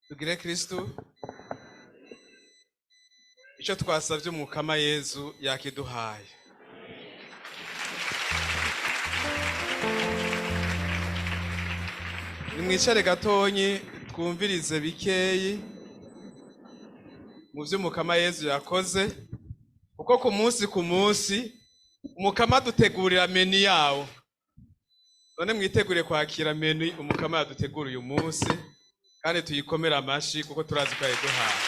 Tugire Kristo icyo twasabye Umukama Yezu yakiduhaye. Nimwicare gatonyi twumvirize bikeyi mu byo Umukama Yezu yakoze, kuko ku munsi ku munsi Umukama adutegurira menu yawo. None mwitegure kwakira menu Umukama yadutegura uyu munsi, kandi tuyikomere amashi kuko turazi ko yayiduhaye.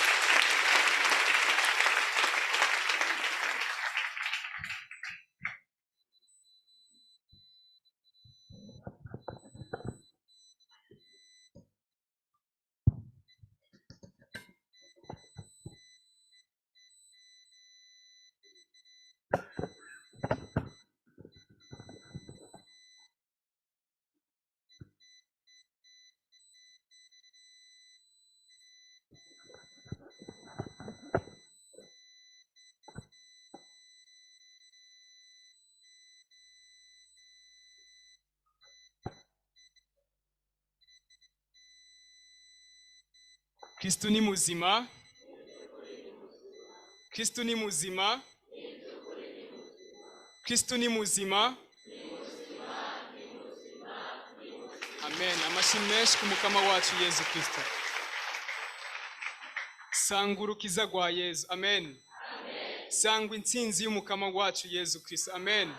Kristo ni muzima. Kristo ni muzima. Kristo ni muzima. Amen. Amashyi menshi ku Mukama wacu Yezu Kristo. Sanga urukiza rwa Yezu. Amen. Sanga intsinzi y'Umukama wacu Yezu Kristo. Amen.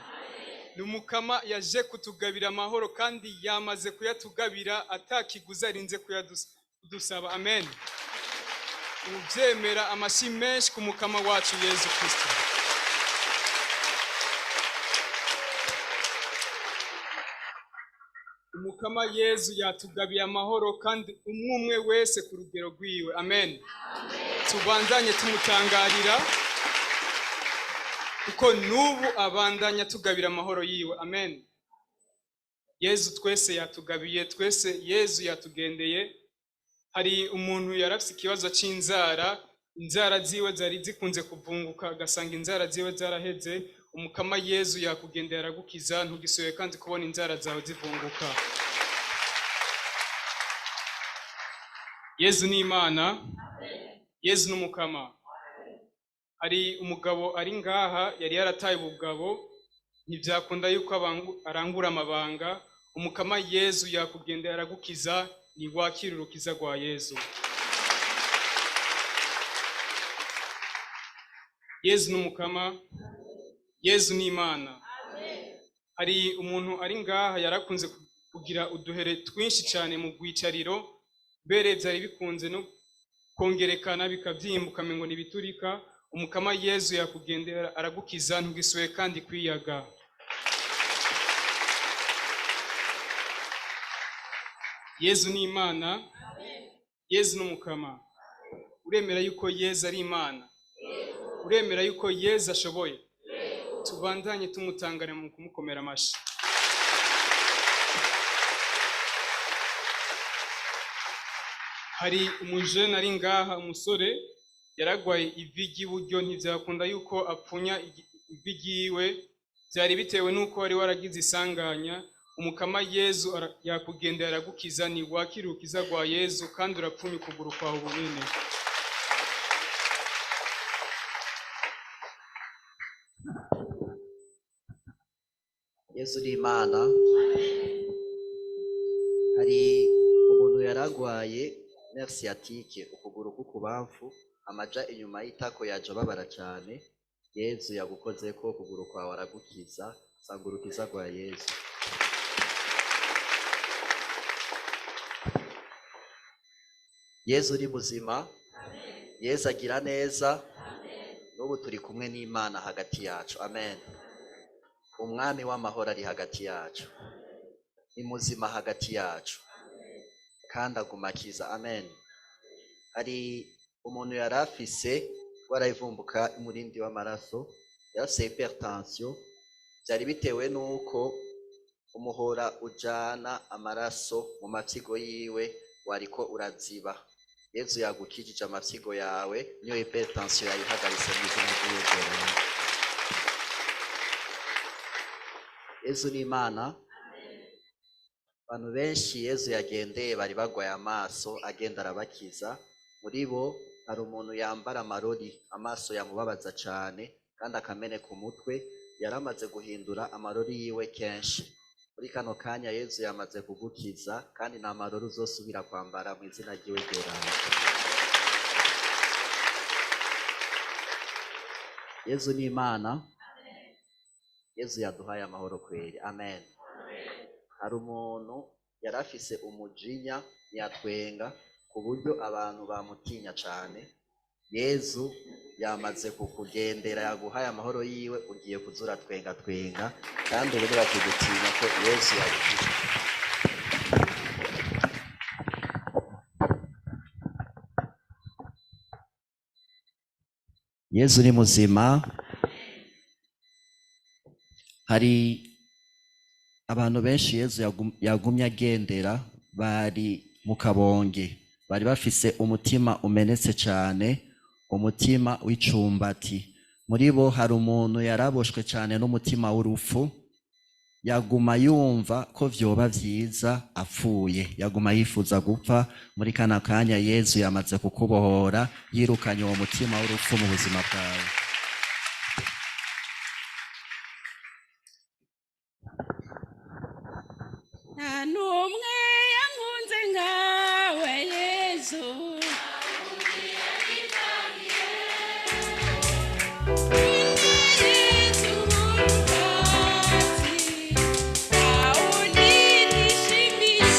Ni Umukama yaje kutugabira amahoro kandi yamaze kuyatugabira atakiguzi arinze kuyadusaba. Amen. Ubyemera amashyi menshi ku Mukama wacu Yezu Kristo. Umukama Yezu yatugabiye amahoro kandi umwe umwe wese ku rugero rwiwe. Amen. Tubandanye tumutangarira kuko n'ubu abandanya tugabira amahoro yiwe. Amen. Yezu twese yatugabiye, twese Yezu yatugendeye. Hari umuntu yarafise ikibazo c'inzara, inzara ziwe zari zikunze kuvunguka, agasanga inzara ziwe zaraheze. Umukama Yezu yakugendera aragukiza, ntugisubiye kandi kubona inzara zawe zivunguka. Yezu ni Imana, Yezu ni Umukama. Hari umugabo ari ngaha yari yarataye ubugabo, ntibyakunda yuko arangura amabanga. Umukama Yezu yakugendera aragukiza, niwakira urukiza rwa Yezu. Yezu ni Umukama, Yezu ni Imana. Hari umuntu ari ngaha yarakunze kugira uduhere twinshi cyane mu rwicariro, mbere byari bikunze no kongerekana bikabyimbuka ngo nibiturika. Umukama Yezu yakugendera aragukiza, ntugisubiye kandi kwiyaga. Yezu ni Imana, Yezu ni Umukama. Uremera yuko Yezu ari Imana? Uremera yuko Yezu ashoboye? Tubandanye tumutangana mu kumukomera amashyi. Hari umujene ari ngaha, umusore Yaragwaye ivi ry'iburyo, ntivyakunda yuko apfunya ivi ryiwe. Vyari bitewe n'uko wari waragize isanganya. Umukama Yezu yakugendera aragukiza. Ni wakira urukiza rwa Yezu kandi urapfunya ukuguru kwawe ubunyene. Yesu ni Imana. Hari umuntu yaragwaye nerf sciatique, ukuguru k'ukubamfu, amaja inyuma y'itako yaje ababara cyane. Yezu yagukozeko ukuguru kwawe aragukiza. Sanga urukiza rwa Yezu. Yezu ni muzima. Yezu agira neza. N'ubu turi kumwe n'Imana hagati yacu. Amen. Umwami w'amahoro ari hagati yacu, ni muzima hagati yacu kandi aguma akiza. Amen. Hari umuntu yari afise indwara y'ivumbuka y'umurindi w'amaraso, yarafise hypertension. Byari bitewe n'uko umuhora ujana amaraso mu mafyigo yiwe wariko uraziba. Yezu yagukijije amafyigo yawe, niyo hypertension yayihagaritse mu izina ry'Yezu. Yezu ni Imana. Abantu benshi Yezu yagendeye bari bagwaye amaso, agenda arabakiza. Muri bo hari umuntu yambara amarori, amaso yamubabaza cane kandi akameneka umutwe. Yaramaze guhindura amarori yiwe kenshi. Muri kano kanya Yezu yamaze kugukiza kandi nta marori uzosubira kwambara mu izina ryiwe ryeranda. Yezu ni Imana. Yezu yaduhaye amahoro kweri. Amen. Hari umuntu yari afise umujinya, ntiyatwenga, ku buryo abantu bamutinya cane. Yezu yamaze kukugendera, yaguhaye amahoro yiwe, ugiye kuza uratwenga twenga kandi ubu ntibakigutinya ko Yezu yagukiza. Yezu ni muzima. Hari abantu benshi Yezu yagumye agendera bari mu kabonge, bari bafise umutima umenetse cane, umutima w'icumbati. Muri bo hari umuntu yaraboshwe cane n'umutima w'urupfu, yaguma yumva ko vyoba vyiza apfuye, yaguma yifuza gupfa. Muri kana kanya Yezu yamaze kukubohora, yirukanye uwo mutima w'urupfu mu buzima bwawe. Nta n'umwe yankunze nkawe Yezu. Yezu nk'ubwatsi, nta wundi nishimiye.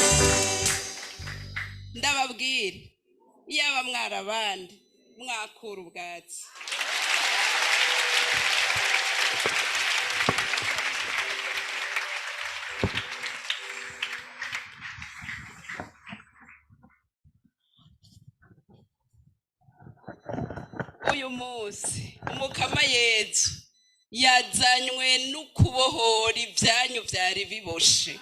Ndababwira, iyaba mwari abandi mwakura ubwatsi. Uyu munsi umukama Yezu yazanywe n'ukubohora ibyanyu byari biboshe.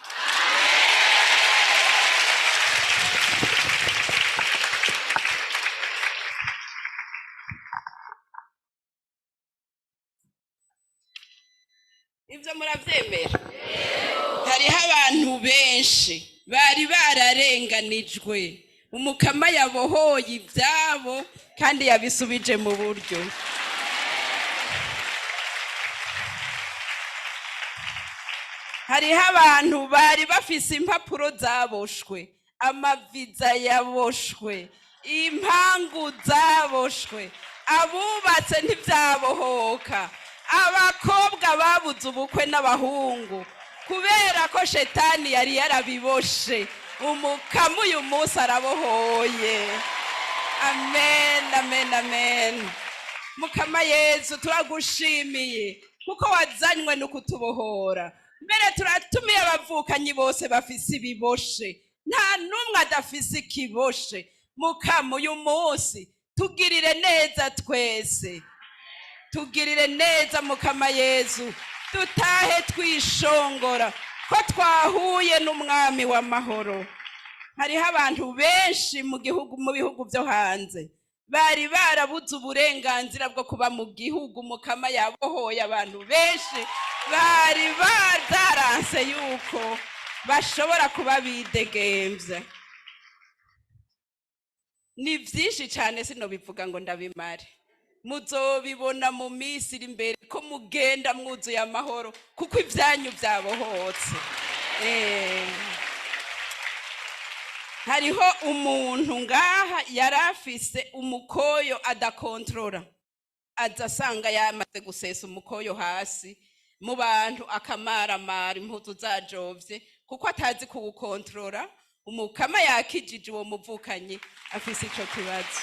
Ibyo murabyemera? Hariho abantu benshi bari bararenganijwe, umukama yabohoye ibyabo kandi yabisubije mu buryo. Hariho abantu bari bafise impapuro zaboshwe, amaviza yaboshwe, impangu zaboshwe, abubatse ntibyabohoka, abakobwa babuze ubukwe n'abahungu kubera ko shetani yari yarabiboshe. Umukama uyu munsi arabohoye. Amen, amen, amen. Mukama Yezu, turagushimiye kuko wazanywe no kutubohora. Mbere turatumiye abavukanyi bose bafise ibiboshe, nta n'umwe adafise ikiboshe. Mukama uyu munsi tugirire neza twese, tugirire neza Mukama Yezu, dutahe twishongora ko twahuye n'umwami w'amahoro. Hariho abantu benshi mu gihugu, mu bihugu byo hanze Bari barabuze uburenganzira bwo kuba mu gihugu. Mukama yabohoye abantu benshi bari badaranse yuko bashobora kuba bidegemvya. Ni byinshi cyane, sinobivuga ngo ndabimare. Muzobibona mu minsi iri imbere ko mugenda mwuzuye amahoro, kuko ibyanyu byabohotse. Hariho umuntu ngaha yari afise umukoyo adakontorora, aza asanga yamaze gusesa umukoyo hasi mu bantu, akamaramara, impuzu zajovye, kuko atazi kuwukontorora. Umukama yakijije uwo muvukanyi afise ico kibazo.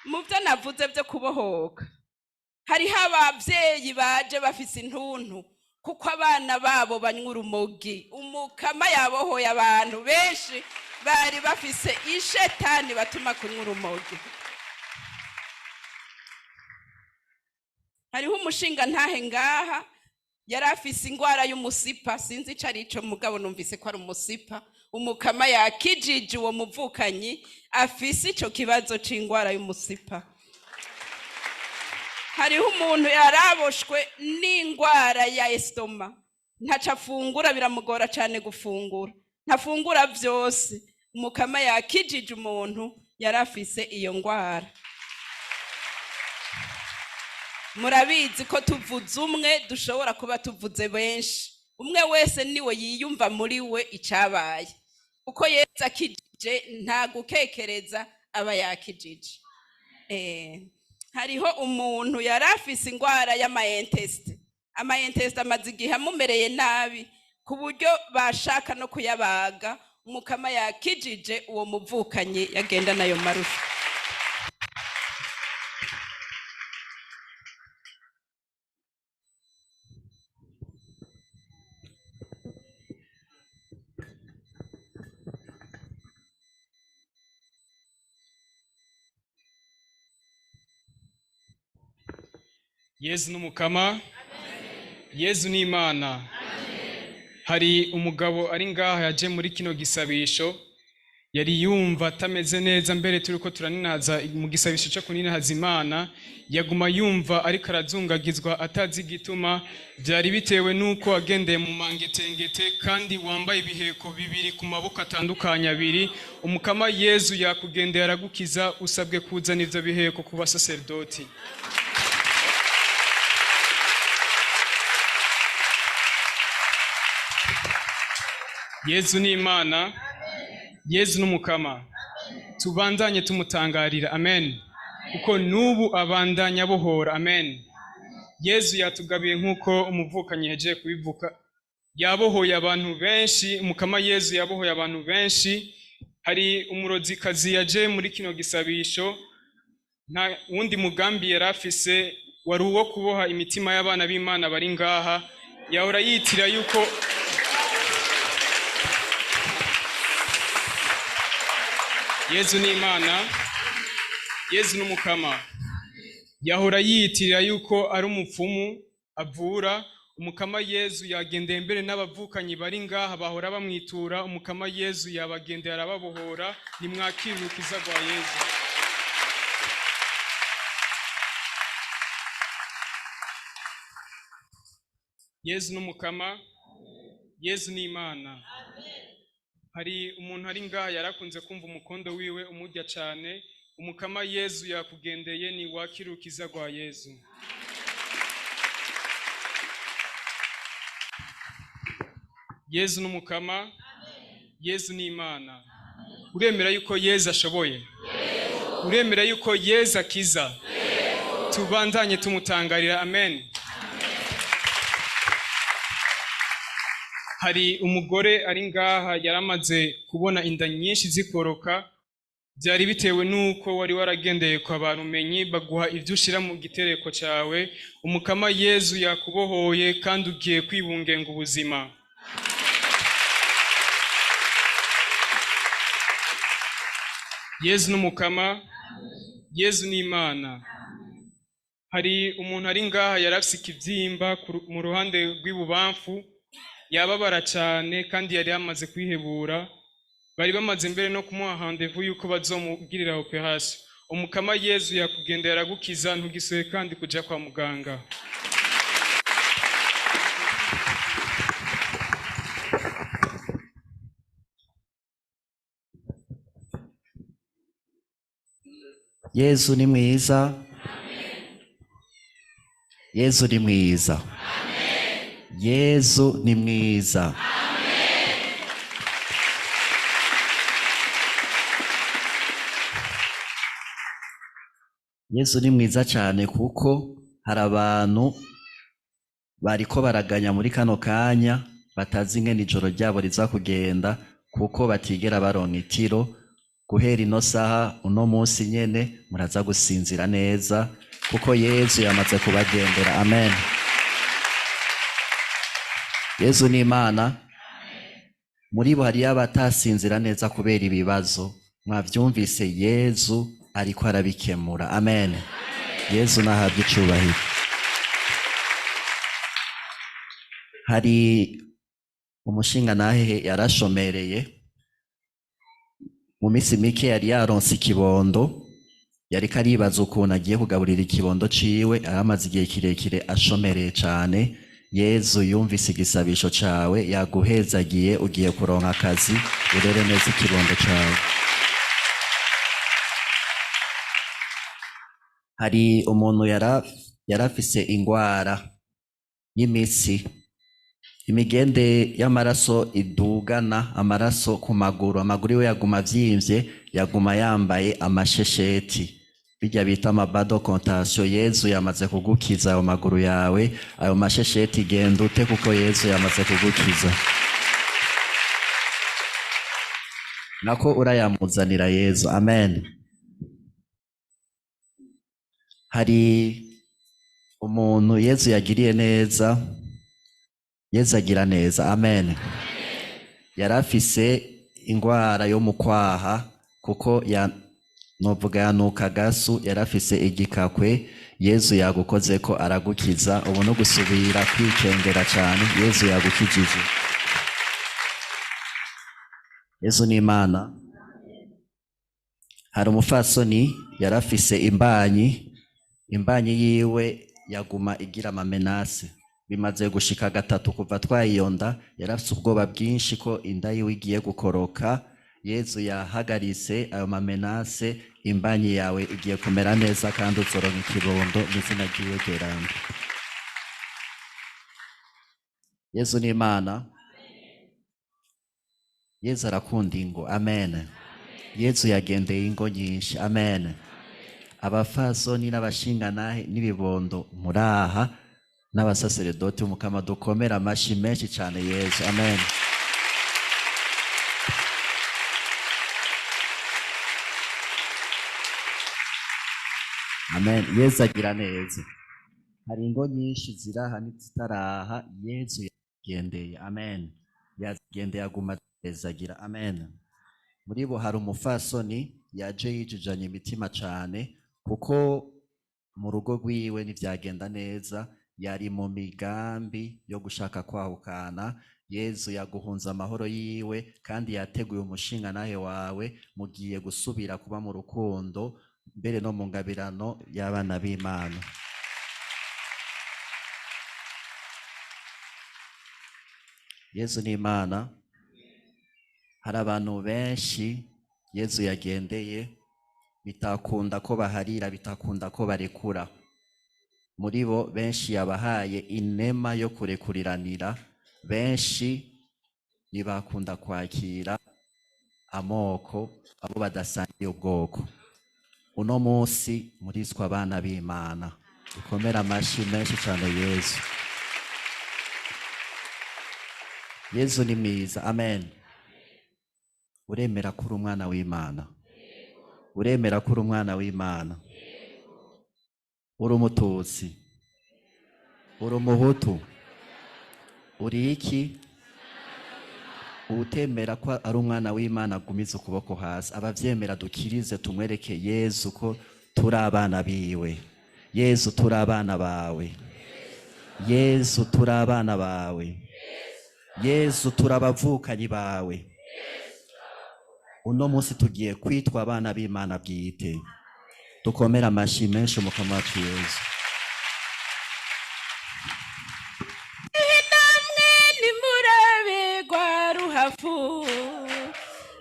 Mu byo navuze byo kubohoka, hariho abavyeyi baje bafise intuntu kuko abana babo banywa urumogi. Umukama yabohoye abantu benshi bari bafise ishetani batuma kunywa urumogi. Hariho umushinga ntahe ngaha yari afise ingwara y'umusipa, sinzi ico ari ico, mugabo numvise ko ari umusipa. Umukama yakijije uwo muvukanyi afise ico kibazo c'ingwara y'umusipa. Hariho umuntu yaraboshwe n'ingwara ya estoma, ntaco afungura, biramugora cane gufungura, ntafungura vyose. Umukama yakijije umuntu yari afise iyo ngwara. Murabizi ko tuvuze umwe dushobora kuba tuvuze benshi. Umwe wese niwe yiyumva muri we icabaye, kuko Yesu akijije nta gukekereza, aba yakijije. Hariho umuntu yari afise ingwara y'amayentesite. Amayentesite amaze igihe amumereye nabi ku buryo bashaka no kuyabaga. Umukama yakijije uwo muvukanyi yagenda nayo marusha. Yezu n'umukama, Yezu ni Imana. Hari umugabo ari ngaha yaje muri kino gisabisho, yari yumva atameze neza. Mbere turiko turaninaza mu gisabisho cyo kuninahaza Imana, yaguma yumva ariko arazungagizwa atazi igituma. Byari bitewe nuko agendeye mu mangetengete kandi wambaye ibiheko bibiri ku maboko atandukanye abiri. Umukama Yezu yakugendeye aragukiza, usabwe kuzana ivyo biheko ku basaserdoti. Yezu ni Imana, Yezu n'umukama. Tubandanye tumutangarira, amen. Kuko n'ubu abandanya abohora, amen. Yezu yatugabiye nk'uko umuvukanyi yahejeje kubivuga, yabohoye abantu benshi. Umukama Yezu yabohoye abantu benshi. Hari umurozikazi yaje muri kino gisabisho, nta wundi mugambi yari afise, wari uwo kuboha imitima y'abana b'Imana bari ngaha. Yahora yitira yuko Yezu ni Imana, Yezu n'umukama. Yahora yiyitirira yuko ari umupfumu avura. Umukama Yezu yagendeye mbere n'abavukanyi bari ngaha bahora bamwitura. Umukama Yezu yabagendeye arababohora. Nimwakire urukiza rwa Yezu. Yezu n'umukama, Yezu ni Imana. Hari umuntu ari ngaha yarakunze kumva umukondo wiwe umurya cane. Umukama Yezu yakugendeye, ni wakire urukiza rwa Yezu. Yezu n'umukama, Yezu ni Imana. Uremera yuko Yezu ashoboye? Uremera yuko Yezu akiza? Tubandanye tumutangarira, amen. Hari umugore ari ngaha yaramaze kubona inda nyinshi zikoroka, byari bitewe nuko wari waragendeye kwa barumenyi baguha ibyo ushira mu gitereko cyawe. Umukama Yezu yakubohoye kandi ugiye kwibungenga ubuzima. Yezu n'umukama, Yezu ni Imana. Hari umuntu ari ngaha yarafise ikibyimba mu ruhande rw'ibubamfu, yababara cyane kandi yari yamaze kwihebura. Bari bamaze mbere no kumuha rendez-vous yuko bazomugirira opération. Umukama Yezu yakugendera aragukiza, ntugisoye kandi kuja kwa muganga. Yezu ni mwiza. Yezu ni mwiza. Yezu ni mwiza. Yezu ni mwiza cyane, kuko hari abantu bariko baraganya muri kano kanya batazi ingene ijoro ryabo riza kugenda, kuko batigera baronka itiro. Guhera ino saha, uno munsi nyene, muraza gusinzira neza kuko Yezu yamaze kubagendera. Amen. Yezu ni Imana. Muri bo hariyo abatasinzira neza kubera ibibazo. Mwavyumvise, Yezu ariko arabikemura. Amen. Yezu nahabwe icubahiro. Hari umushingantahe yarashomereye, mu minsi mike yari yaronse ikibondo, yariko aribaza ukuntu agiye kugaburira ikibondo ciwe. Aramaze igihe kirekire ashomereye cane. Yezu yumvise igisabisho cawe, yaguhezagiye, ugiye kuronka akazi, urere neza ikibondo cawe. Hari umuntu yarafise ingwara y'imitsi, imigende y'amaraso idugana amaraso ku maguru, amaguru yiwe yaguma avyimvye, yaguma yambaye amashesheti, bijya bita amabado contention. Yezu yamaze kugukiza ayo maguru yawe, ayo mashesheti genda ute, kuko Yezu yamaze kugukiza. Nako urayamuzanira Yezu. Amen. Hari umuntu Yezu yagiriye neza. Yezu agira neza. Amen. Yarafise ingwara yo mu kwaha, kuko ya novuga yanuka gasu, yarafise igikakwe. Yezu yagukoze ko aragukiza, ubu no gusubira kwikengera cyane. Yezu yagukijije. Yezu ni Imana. Hari umufasoni yarafise imbanyi, imbanyi yiwe yaguma igira amamenase, bimaze gushika gatatu kuva twayiyonda. Yarafise ubwoba bwinshi ko inda yiwe igiye gukoroka. Yezu yahagaritse ayo mamenase, imbanyi yawe igiye kumera neza kandi uzoronka ikibondo mw'izina ryiwe ryeranda. Yezu ni Imana. Yezu arakunda ingo. Amen. Yezu yagendeye ingo nyinshi. Amen. Abafasoni n'abashingantahe n'ibibondo muraha n'abasaseredoti, umukama dukomera amashi menshi cyane Yezu. Amen. Amen. Yezu agira neza. Hari ingo nyinshi ziraha n'izitaraha Yezu yagendeye. Amen. Yagendeye aguma agira. Amen. Muri bo hari umufasoni yaje yijijanye imitima cane, kuko mu rugo rwiwe ntivyagenda neza, yari mu migambi yo gushaka kwahukana. Yezu yaguhunze amahoro yiwe kandi yateguye umushinga nahe wawe, mugiye gusubira kuba mu rukundo mbere no mu ngabirano y'abana b'Imana. Yezu ni Imana. Hari abantu benshi Yezu yagendeye bitakunda ko baharira, bitakunda ko barekura. Muri bo benshi yabahaye inema yo kurekuriranira, benshi ntibakunda kwakira amoko, abo badasangiye ubwoko. Uno munsi muriswa abana b'Imana, dukomere amashi menshi cyane Yezu. Yezu ni mwiza. Amen. Uremera ko uri umwana w'Imana? Uremera ko uri umwana w'Imana? Uri umututsi? Uri umuhutu? Uri iki? Utemera ko ari umwana w'Imana agumize ukuboko hasi. Abavyemera dukirize, tumwereke Yezu ko turi abana biwe. Yezu turi abana bawe. Yezu turi abana bawe. Yezu turi abavukanyi bawe. Uno munsi tugiye kwitwa abana b'Imana bwite. Dukomere amashi menshi Umukama wacu Yezu. Namwe nimurabe rwa ruhafu,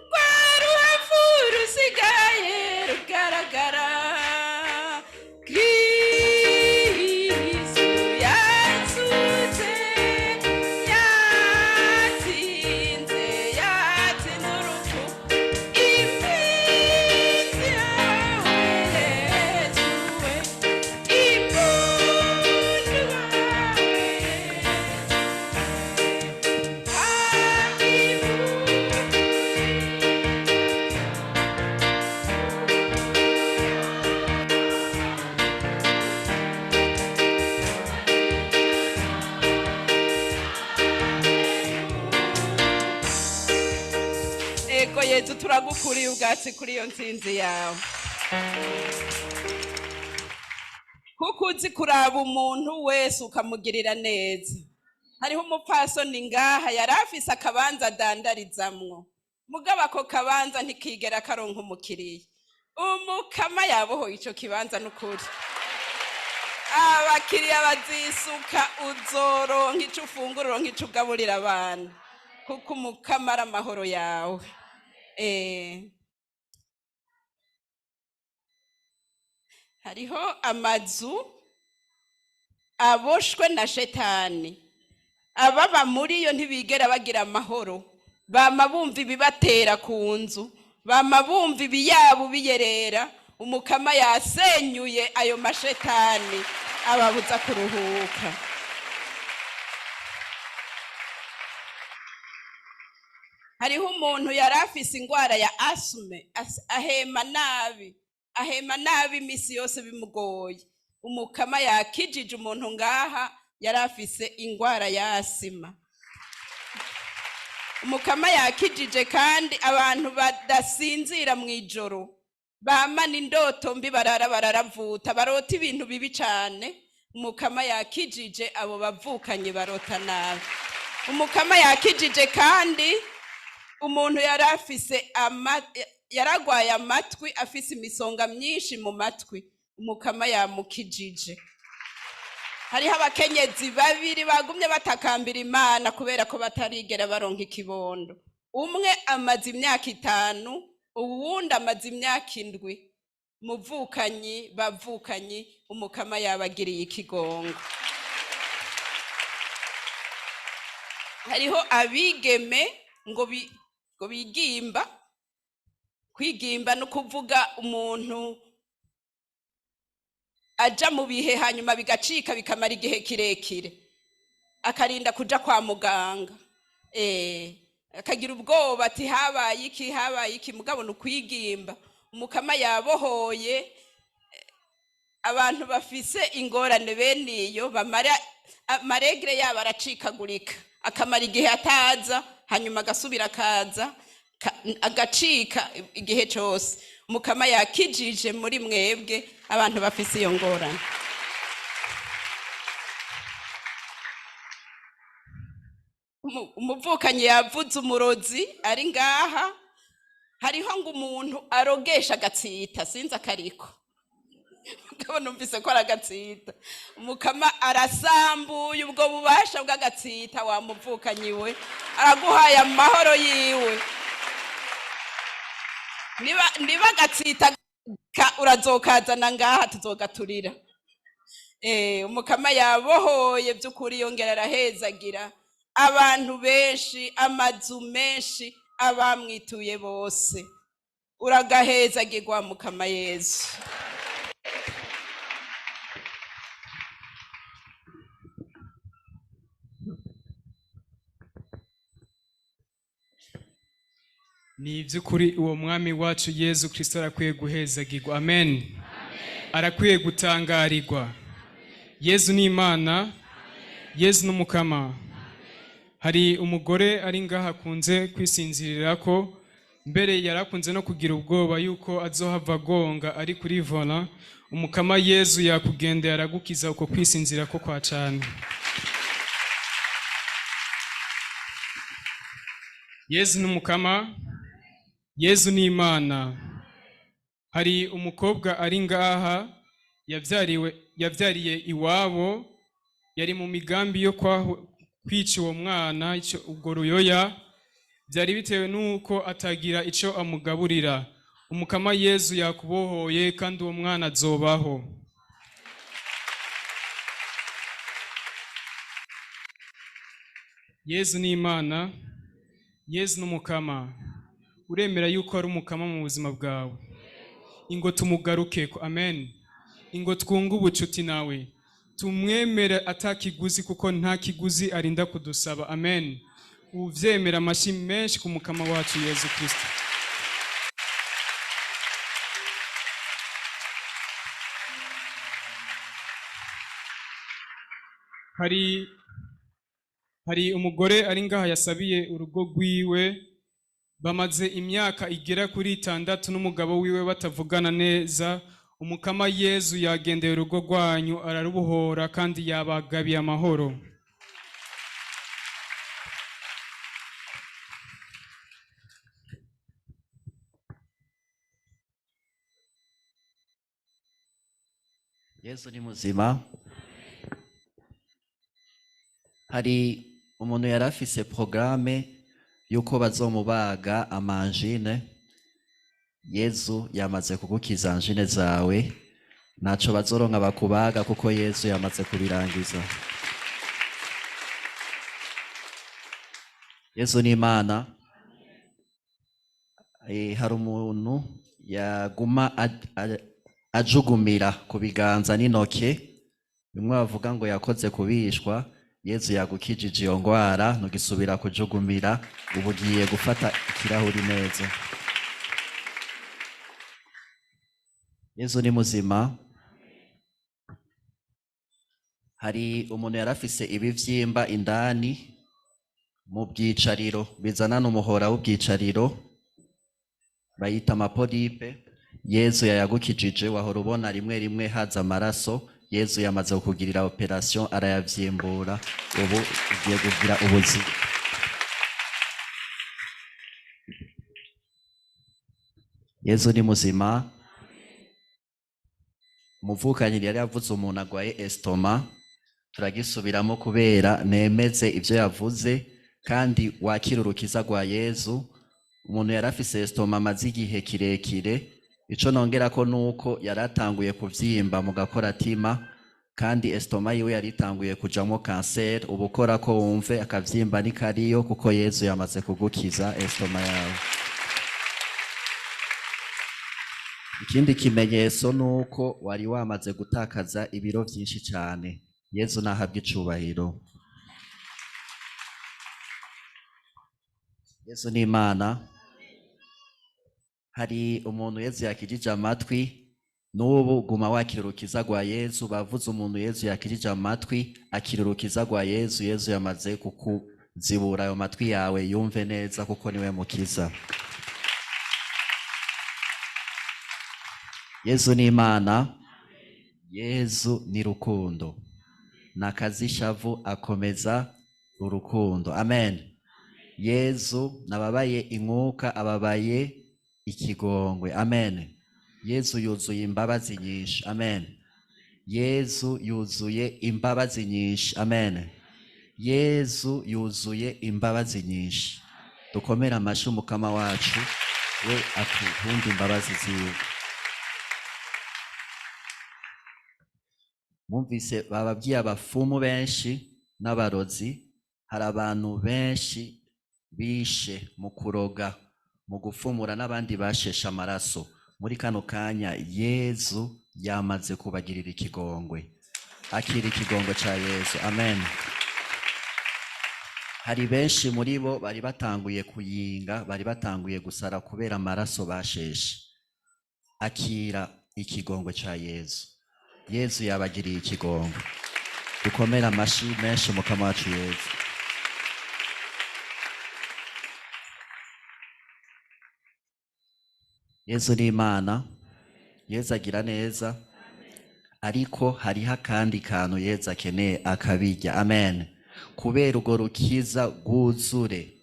rwa ruhafu rusigaye rugaragara. Kristu yazutse, yatsinze, yatsinze urupfu. Impinzi yawe Yezu we, impundu wawe. Ego Yezu, turagukuriye ubwatsi kuri iyo ntsinzi yawe, kuko uzi kuraba umuntu wese ukamugirira neza. Hariho umupfasoni ngaha yari afise akabanza adandarizamwo, mugabo ako kabanza ntikigera karonka umukiriya. Umukama yabohoye ico kibanza n'ukuri, abakiriya bazisuka, uzoronka ico ufungura, uronka ico ugaburira abana, kuko Umukama ari amahoro yawe. Hariho amazu aboshwe na shetani, ababa muri yo ntibigera bagira amahoro, bama bumva ibibatera ku nzu, bama bumva ibiyabo biyerera. Umukama yasenyuye ayo mashetani ababuza kuruhuka. Hariho umuntu yari afise ingwara ya asthme, ahema nabi, ahema nabi imisi yose bimugoye. Umukama yakijije umuntu ngaha yari afise ingwara ya asima. Umukama yakijije kandi abantu badasinzira mw'ijoro, bamana indoto mbi, barara bararavuta, barota ibintu bibi cane. Umukama yakijije abo bavukanye barota nabi. Umukama yakijije kandi umuntu yari afise yaragwaye amatwi, afise imisonga myinshi mu matwi. Umukama yamukijije. Hariho abakenyezi babiri bagumye batakambira Imana kubera ko batarigera baronka ikibondo. Umwe amaze imyaka 5, uwundi amaze imyaka 7. Muvukanyi bavukanyi, Umukama yabagiriye ikigongo. Hariho abigeme ngo bigimba. Kwigimba no kuvuga umuntu aja mu bihe hanyuma bigacika bikamara igihe kirekire, akarinda kuja kwa muganga, akagira ubwoba ati habaye iki, habaye iki, mugabo ni ukwigimba. Umukama yabohoye abantu bafise ingorane bene iyo, bamara amaregre yabo aracikagurika, akamara igihe ataza, hanyuma agasubira akaza, agacika igihe cose. Umukama yakijije muri mwebwe abantu bafise iyo ngorane. Umuvukanyi yavuze umurozi ari ngaha. Hariho ngo umuntu arogesha agatsita, sinzi akariko, mugabo numvise ko ari agatsita. Umukama arasambuye ubwo bubasha bw'agatsita wa muvukanyi we, araguhaye amahoro yiwe. Niba agatsita urazokazana ngaha tuzogaturira. Umukama yabohoye by'ukuri, yongera arahezagira abantu benshi, amazu menshi, abamwituye bose. Uragahezagirwa Mukama Yezu. Ni iby'ukuri uwo mwami wacu Yezu Kristo arakwiye guhezagirwa. Amen. Arakwiye gutangarirwa. Yezu ni Imana, Yezu ni Umukama. Hari umugore ari ngaha akunze kwisinzirira ko mbere yarakunze no kugira ubwoba yuko azohava agonga ari kuri volant. Umukama Yezu yakugendeye aragukiza uko kwisinzira ko kwa cane. Yezu ni Umukama, Yezu ni Imana. Hari umukobwa ari ngaha yavyariwe yavyariye iwabo, yari mu migambi yo kwica uwo mwana ubwo ruyoya, byari bitewe n'uko atagira ico amugaburira. Umukama Yezu yakubohoye kandi uwo mwana azobaho. Yezu ni Imana, Yezu n'umukama. Uremera yuko ari umukama mu buzima bwawe? Ingo tumugarukeko, amen. Ingo twunge ubucuti nawe, tumwemere atakiguzi, kuko nta kiguzi arinda kudusaba, amen. Uvyemera amashyi menshi ku mukama wacu Yezu Kristo. Hari umugore ari ngaha yasabiye urugo rwiwe, bamaze imyaka igera kuri 6 n'umugabo wiwe batavugana neza. Umukama Yezu yagendeye urugo rwanyu ararubohora kandi yabagabiye amahoro. Yezu ni muzima. Hari umuntu yari afise programme yuko bazomubaga amanjine. Yezu yamaze kugukiza anjine zawe, ntaco bazoronka bakubaga kuko Yezu yamaze kubirangiza. Yezu ni Imana. Hari umuntu yaguma ajugumira ku biganza n'intoke, bimwe bavuga ngo yakoze kubishwa. Yezu yagukijije iyo ngwara, ntugisubira kujugumira, ubu ugiye gufata ikirahuri neza. Yezu ni muzima. Hari umuntu yari afise ibivyimba indani mu bwicariro, bizana n'umuhora w'ubwicariro, bayita amapolipe. Yezu yayagukijije, wahora ubona rimwe rimwe haza amaraso. Yezu yamaze kukugirira operation arayavyimbura, ubu ugiye kugira ubuzima. Yezu ni muzima. Umuvukanyi yari yavuze umuntu agwaye estoma, turagisubiramo kubera nemeze ivyo yavuze kandi wakira urukiza rwa Yezu. Umuntu yari afise estoma amaze igihe kirekire, ico nongerako nuko yaratanguye kuvyimba mu gakoratima, kandi estoma yiwe yaritanguye kujamwo kanseri. Ubu ukora ko wumve akavyimba ni kariyo, kuko Yezu yamaze kugukiza estoma yawe. Ikindi kimenyetso nuko wari wamaze gutakaza ibiro vyinshi cane. Yezu nahabwe icubahiro. Yezu ni Imana. Hari umuntu Yezu yakijije amatwi, n'ubu guma wakira urukiza rwa Yezu. Bavuze umuntu Yezu yakijije amatwi, akira urukiza rwa Yezu. Yezu yamaze kukuzibura ayo matwi yawe, yumve neza kuko niwe mukiza. Yezu ni Imana. Yezu ni rukundo. Nakazishavu akomeza urukundo. Amen. Yezu nababaye inkuka, ababaye ikigongwe. Amen. Yezu yuzuye imbabazi nyinshi. Amen. Yezu yuzuye imbabazi nyinshi. Amen. Yezu yuzuye imbabazi nyinshi. Dukomere amashi umukama wacu, we atuhunda imbabazi ziwe. Mwumvise bababwiye abafumu benshi n'abarozi, hari abantu benshi bishe mu kuroga, mu gufumura, n'abandi basheshe amaraso. Muri kano kanya Yezu yamaze kubagirira ikigongwe. Akira ikigongwe ca Yezu. Amen. Hari benshi muri bo bari batanguye kuyinga, bari batanguye gusara kubera amaraso basheshe. Akira ikigongwe ca Yezu. Yezu yabagiriye ikigongwe. Dukomere amashi menshi umukama wacu Yezu. Yezu ni Imana. Yezu agira neza. Ariko hariho akandi kantu Yezu akeneye akabirya. Amen. Kubera urwo rukiza rwuzure,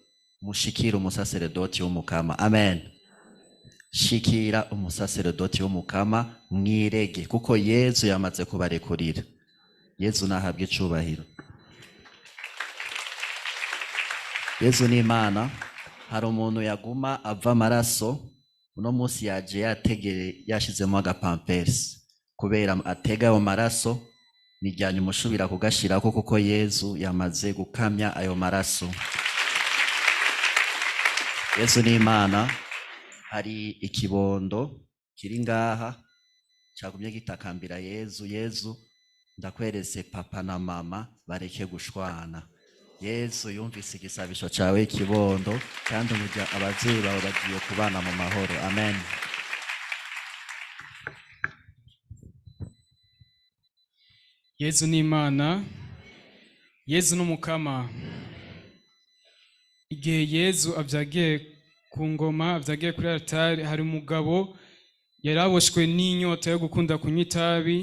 mushikire umusaseredoti w'umukama. Amen. Shikira umusaseredoti w'Umukama mwirege, kuko Yezu yamaze kubarekurira. Yezu nahabwe icubahiro. Yezu ni Imana. Hari umuntu yaguma ava amaraso, uno munsi yaje yategere yashizemo agapampersi kubera atega ayo maraso, nijyanye umushubira kugashirako kuko Yezu yamaze gukamya ayo maraso. Yezu ni Imana. Hari ikibondo kiri ngaha cagumye gitakambira Yezu, Yezu ndakwerese papa na mama bareke gushwana. Yezu yumvise igisabisho cawe kibondo, kandi abavyeyi bawe bagiye kubana mu mahoro. Amen. Yezu ni Imana, Yezu n'Umukama. Igihe Yezu avyagiye ku ngoma, avyagiye kuri altari, hari umugabo yaraboshwe n'inyota yo gukunda kunywa itabi.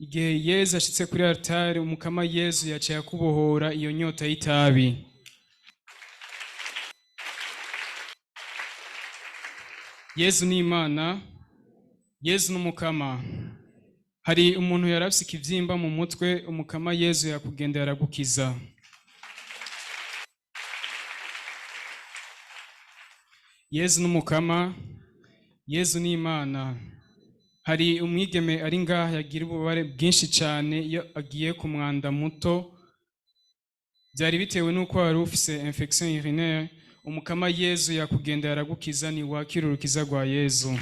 Igihe Yezu ashitse kuri altari, Umukama Yezu yaciye akubohora iyo nyota y'itabi. Yezu ni Imana, Yezu n'Umukama. Hari umuntu yarafise ikivyimba mu mutwe, Umukama Yezu yakugenda yaragukiza. Yezu n'Umukama, Yezu ni Imana. Hari umwigeme ari ngaha yagira ububabare bwinshi cyane iyo agiye ku mwanda muto, byari bitewe n'uko wari ufise infection urinaire. Umukama Yezu yakugenda yaragukiza, ni wakira urukiza rwa Yezu.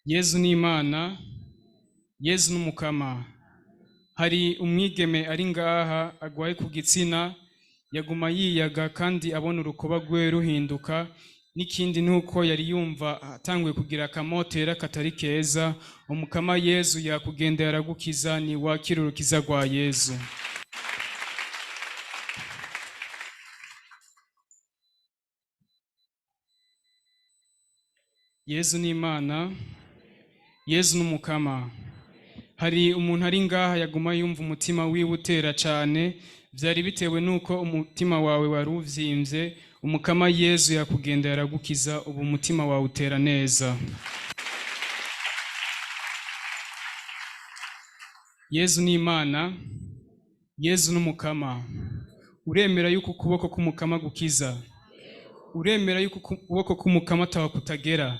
Yezu ni Imana, Yezu n'Umukama. Hari umwigeme ari ngaha agwaye ku gitsina, yaguma yiyaga kandi abona urukoba rwe ruhinduka. N'ikindi nuko yari yumva atanguye kugira akamotera katari keza. Umukama Yezu yakugenda yaragukiza, ni wakira urukiza rwa Yezu. Yezu ni Imana, Yezu n'Umukama. Hari umuntu ari ngaha yaguma yumva umutima wiwe utera cane, byari bitewe nuko umutima wawe wari uvyimbye. Umukama Yezu yakugenda yaragukiza, ubu umutima wawe utera neza. Yezu ni Imana, Yezu n'Umukama. Uremera yuko ukuboko k'Umukama gukiza? Uremera yuko ukuboko k'Umukama atawakutagera?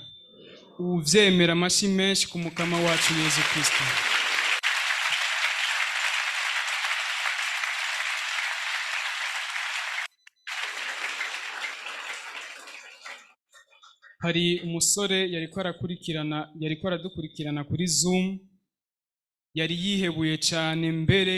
Uvyemera amashi menshi ku Mukama wacu Yezu Kristo. Hari umusore yariko arakurikirana, yariko aradukurikirana kuri Zoom, yari yihebuye cyane, mbere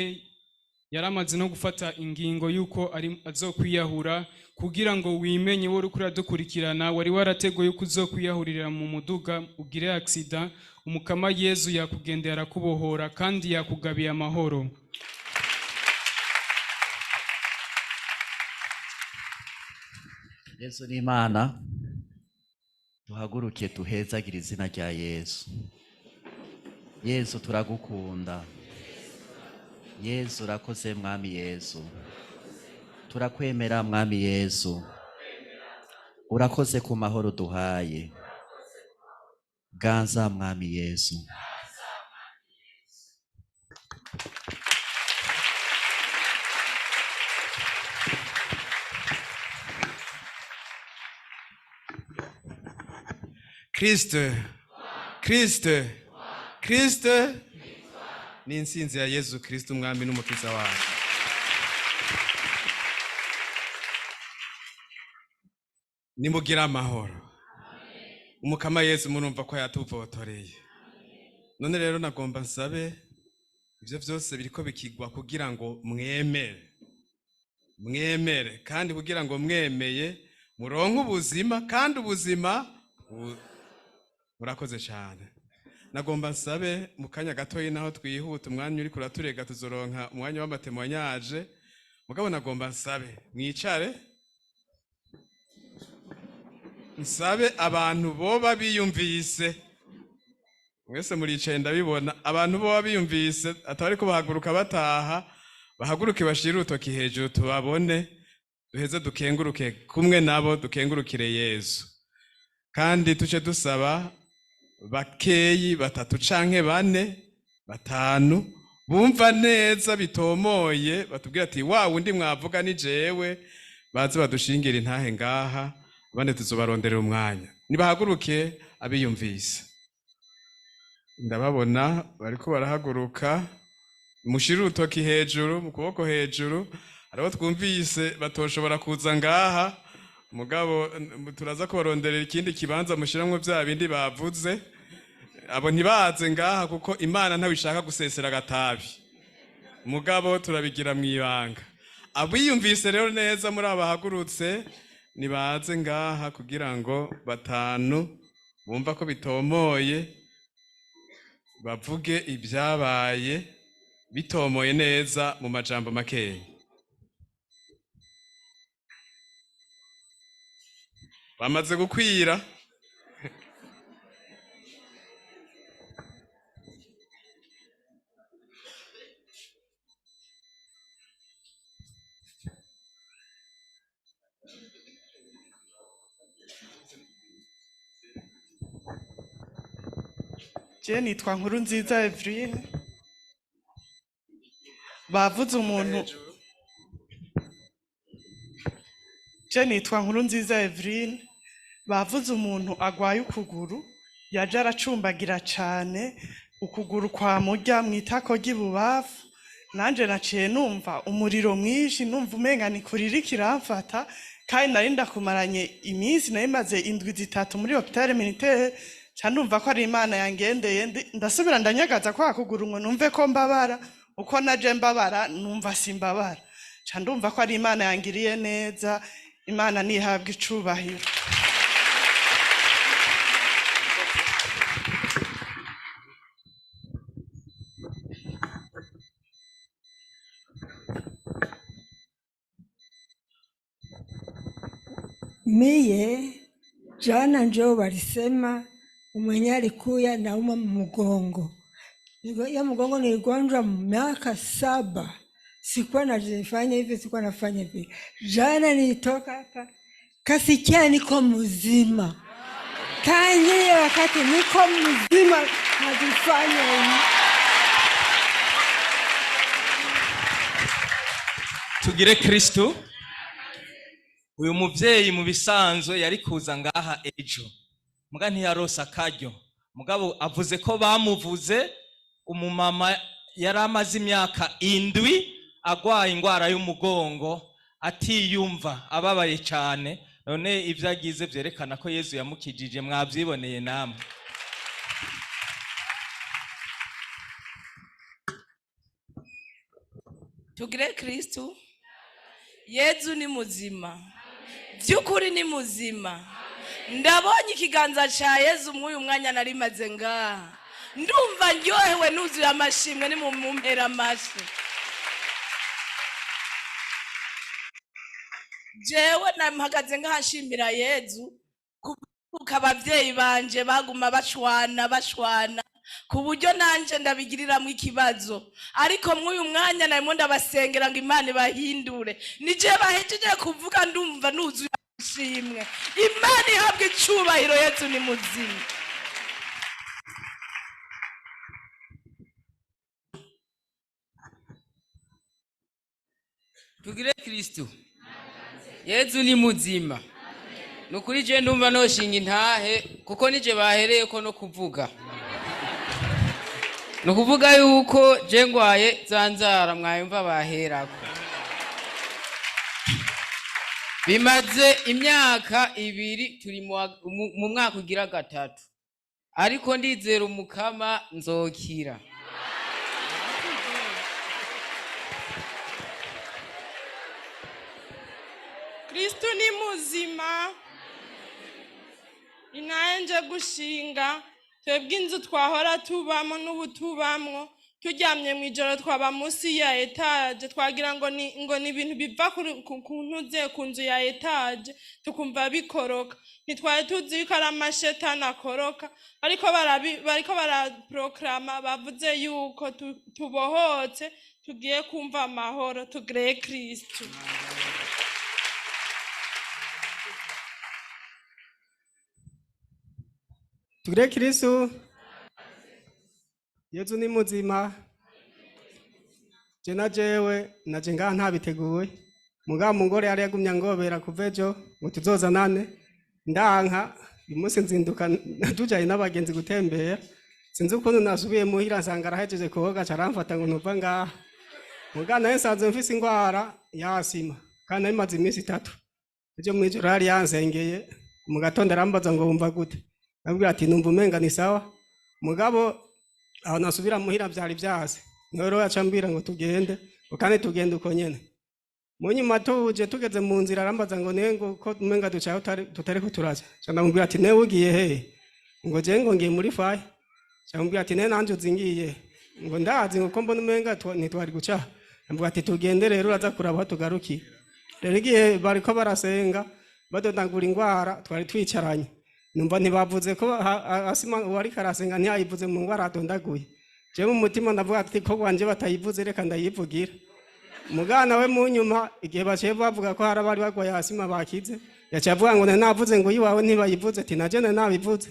yaramaze no gufata ingingo yuko ari azokwiyahura. Kugira ngo wimenye wowe uriko uradukurikirana, wari warateguye yuko uzokwiyahurira mu muduga ugire accident, Umukama Yezu yakugendera arakubohora kandi yakugabiye amahoro. Yezu ni Imana. Duhaguruke tuhezagire izina rya Yezu. Yezu turagukunda. Yezu urakoze Mwami Yezu. Turakwemera Mwami Yezu. Urakoze ku mahoro duhaye. Ganza Mwami Yezu. Christ, Christ, Christ ni intsinzi ya Yezu Kristo umwami n'umukiza wacu. Nimugira amahoro. Umukama Yezu murumva ko yatuvotoreye. None rero nagomba nsabe ivyo vyose biriko bikigwa kugira ngo mwemere. Mwemere kandi kugira ngo mwemeye muronke ubuzima, kandi ubuzima murakoze cyane. Nagomba nsabe mu kanya gatoyi naho twihuta, umwanya uri kuraturega tuzoronka umwanya w'amatemoyaje. Mugabo nagomba nsabe mwicare, nsabe abantu boba biyumvise, mwese muricaye ndabibona, abantu boba biyumvise atari ko bahaguruka bataha, bahaguruke bashire urutoki hejuru tubabone. Duheze dukenguruke kumwe nabo, dukengurukire Yezu. Kandi tuce dusaba bakeyi, batatu canke bane, batanu, bumva neza bitomoye, batubwira ati wa wundi mwavuga ni jewe, baze badushingira intahe ngaha, abandi tuzobaronderera umwanya. Nibahaguruke abiyumvise. Ndababona bariko barahaguruka. Mushire urutoki hejuru, mu kuboko hejuru. Hariho twumvise batoshobora kuza ngaha, mugabo turaza kubaronderera ikindi kibanza mushiramwo vya bindi bavuze. Abo ntibaze ngaha kuko Imana ntabishaka gusesera agatabi, mugabo turabigira mw'ibanga. Abiyumvise rero neza muri abahagurutse nibaze ngaha kugira ngo batanu bumva ko bitomoye bavuge ibyabaye bitomoye neza mu majambo makeya. Bamaze gukwira. Je nitwa Nkuru Nziza Eveline. Bavuze umuntu. Je nitwa Nkuru Nziza Eveline. Bavuze umuntu agwaye ukuguru, yaje aracumbagira cane, ukuguru kwa murya mw'itako ry'ibubafu. Nanje naciye numva umuriro mwinshi, numva umenga ni kurira kiramfata, kandi nari ndakumaranye iminsi, nari maze indwi 3 muri hôpital militaire. Ca ndumva ko ari Imana yangendeye, ndasubira ndanyagaza kwa kuguru ngo numve ko mbabara, uko naje mbabara numva simbabara. Ca ndumva ko ari Imana yangiriye neza. Imana nihabwa icubahiro. Miye jana njo walisema mwenye alikuya nauma mgongo. Ya mgongo niligonjwa miaka 7. Sikuwa nafanya hivi, sikuwa nafanya hivi. Jana nilitoka hapa kasikia niko mzima. Tangia wakati niko mzima najifanya hivi. Tugire Kristo. Uyu muvyeyi mu bisanzwe yari kuza ngaha ejo, muga ntiyarose akaryo. Mugabo avuze ko bamuvuze umumama yari amaze imyaka 7 agwaye ingwara y'umugongo, atiyumva, ababaye cane. None ivyo agize vyerekana ko Yezu yamukijije, mwavyiboneye namwe. Tugire Kristo. Yezu ni muzima, vy'ukuri ni muzima. Ndabonye ikiganza ca Yezu mw'uyu mwanya narimaze ngaha, ndumva ndyohewe nuzuye amashimwe. Ni mumpera amashi. Jewe nampagaze ngaha nshimira Yezu kuko abavyeyi banje baguma bashwana bashwana ku buryo nanje ndabigiriramwo ikibazo, ariko mw'uyu mwanya narimo ndabasengera ngo Imana ibahindure. Nije bahejeje kuvuga ndumva nuzuye amashimwe. Imana ihabwe icubahiro, Yezu ni muzima. Tugire Kristo. Yezu ni muzima. Nukuri je ndumva noshinga intahe kuko nije bahereye ko no kuvuga. Nukuvuga yuko je ngwaye zanzara mwayumva baherako. Bimaze imyaka 2 turi mu mwaka ugira 3. Ariko ndizera umukama nzokira. Kristo ni muzima. Inaenje gushinga twebwe inzu twahora tubamo n'ubu tubamwo, turyamye mu ijoro twaba munsi ya etage, twagira ngo ni ngo ni ibintu biva ku ntuze ku nzu ya etage, tukumva bikoroka. Ntitwari tuzi yuko ari amashetani akoroka, ariko bariko baraproklama bavuze yuko tubohotse, tugiye kumva amahoro, tugire Kristo. Tugire Kristu. Yezu ni muzima. Je na jewe naje ngaha ntabiteguye. Mugabo mugore yari yagumye ngobera kuva ejo ngo tuzozanane. Ndanka uyu munsi nzinduka tujanye n'abagenzi gutembera. Sinzi ukuntu nasubiye muhira nsanga arahejeje koga aca aramfata ngo ntuva ngaha. Mugabo nawe nsanzwe mfise ingwara ya asima kandi nari maze iminsi 3. Ejo mw'ijoro yari yansengeye mu gatondo arambaza ngo wumva gute? Ndamubwira ati numva umenga ni sawa. Mugabo aho nasubira muhira vyari vyase. Niho rero yaca ambwira ngo tugende, ngo kandi tugende uko nyene. Munyuma tuje tugeze mu nzira arambaza ngo nengo ko umenga ducaho tutariko turaja. Ca ndamubwira ati newe ugiye hehe? Ngo je ngo ngiye muri fayi. Ca ndamubwira ati ne nanje uzi ngiye. Ngo ndazi ngo ko mbona umenga ntitwari guca. Ndamubwira ati tugende rero uraza kuraba aho tugarukiye. Rero igihe bariko barasenga badondagura ingwara twari twicaranye. Numva ntibavuze ko asima uwariko arasenga ntiyayivuze mu ngwara adondaguye. Jewe mu mutima ndavuga ati ko gwanje batayivuze reka ndayivugira. Mugana we mu nyuma igihe baciye bavuga ko hari abari bagwaye asima bakize, yaciye avuga ngo navuze ngo iwawe ntibayivuze, ati naje nabivuze.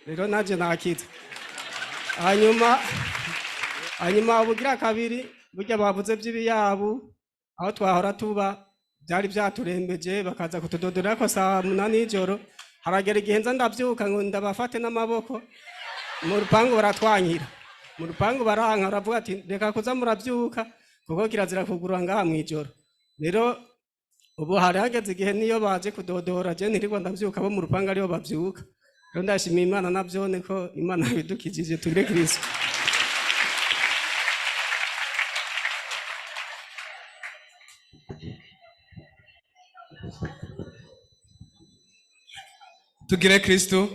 Rero naje nakize. Hanyuma ubugira kabiri burya bavuze by'ibiyabu aho twahora tuba byari byaturembeje bakaza kutudodora ko saa 8 y'ijoro. Haragera igihe nza ndabyuka ngo ndabafate n'amaboko mu rupangu baratwankira. Mu rupangu baranka baravuga ati reka kuza murabyuka kuko kirazira kugurura ngaha mw'ijoro. Rero ubu hari hageze igihe niyo baje kudodora je ntirirwa ndabyuka bo mu rupangu aribo babyuka. Rero ndashimiye Imana navyone ko Imana yabidukijije. Tugire Kristo. Tugire Kristo.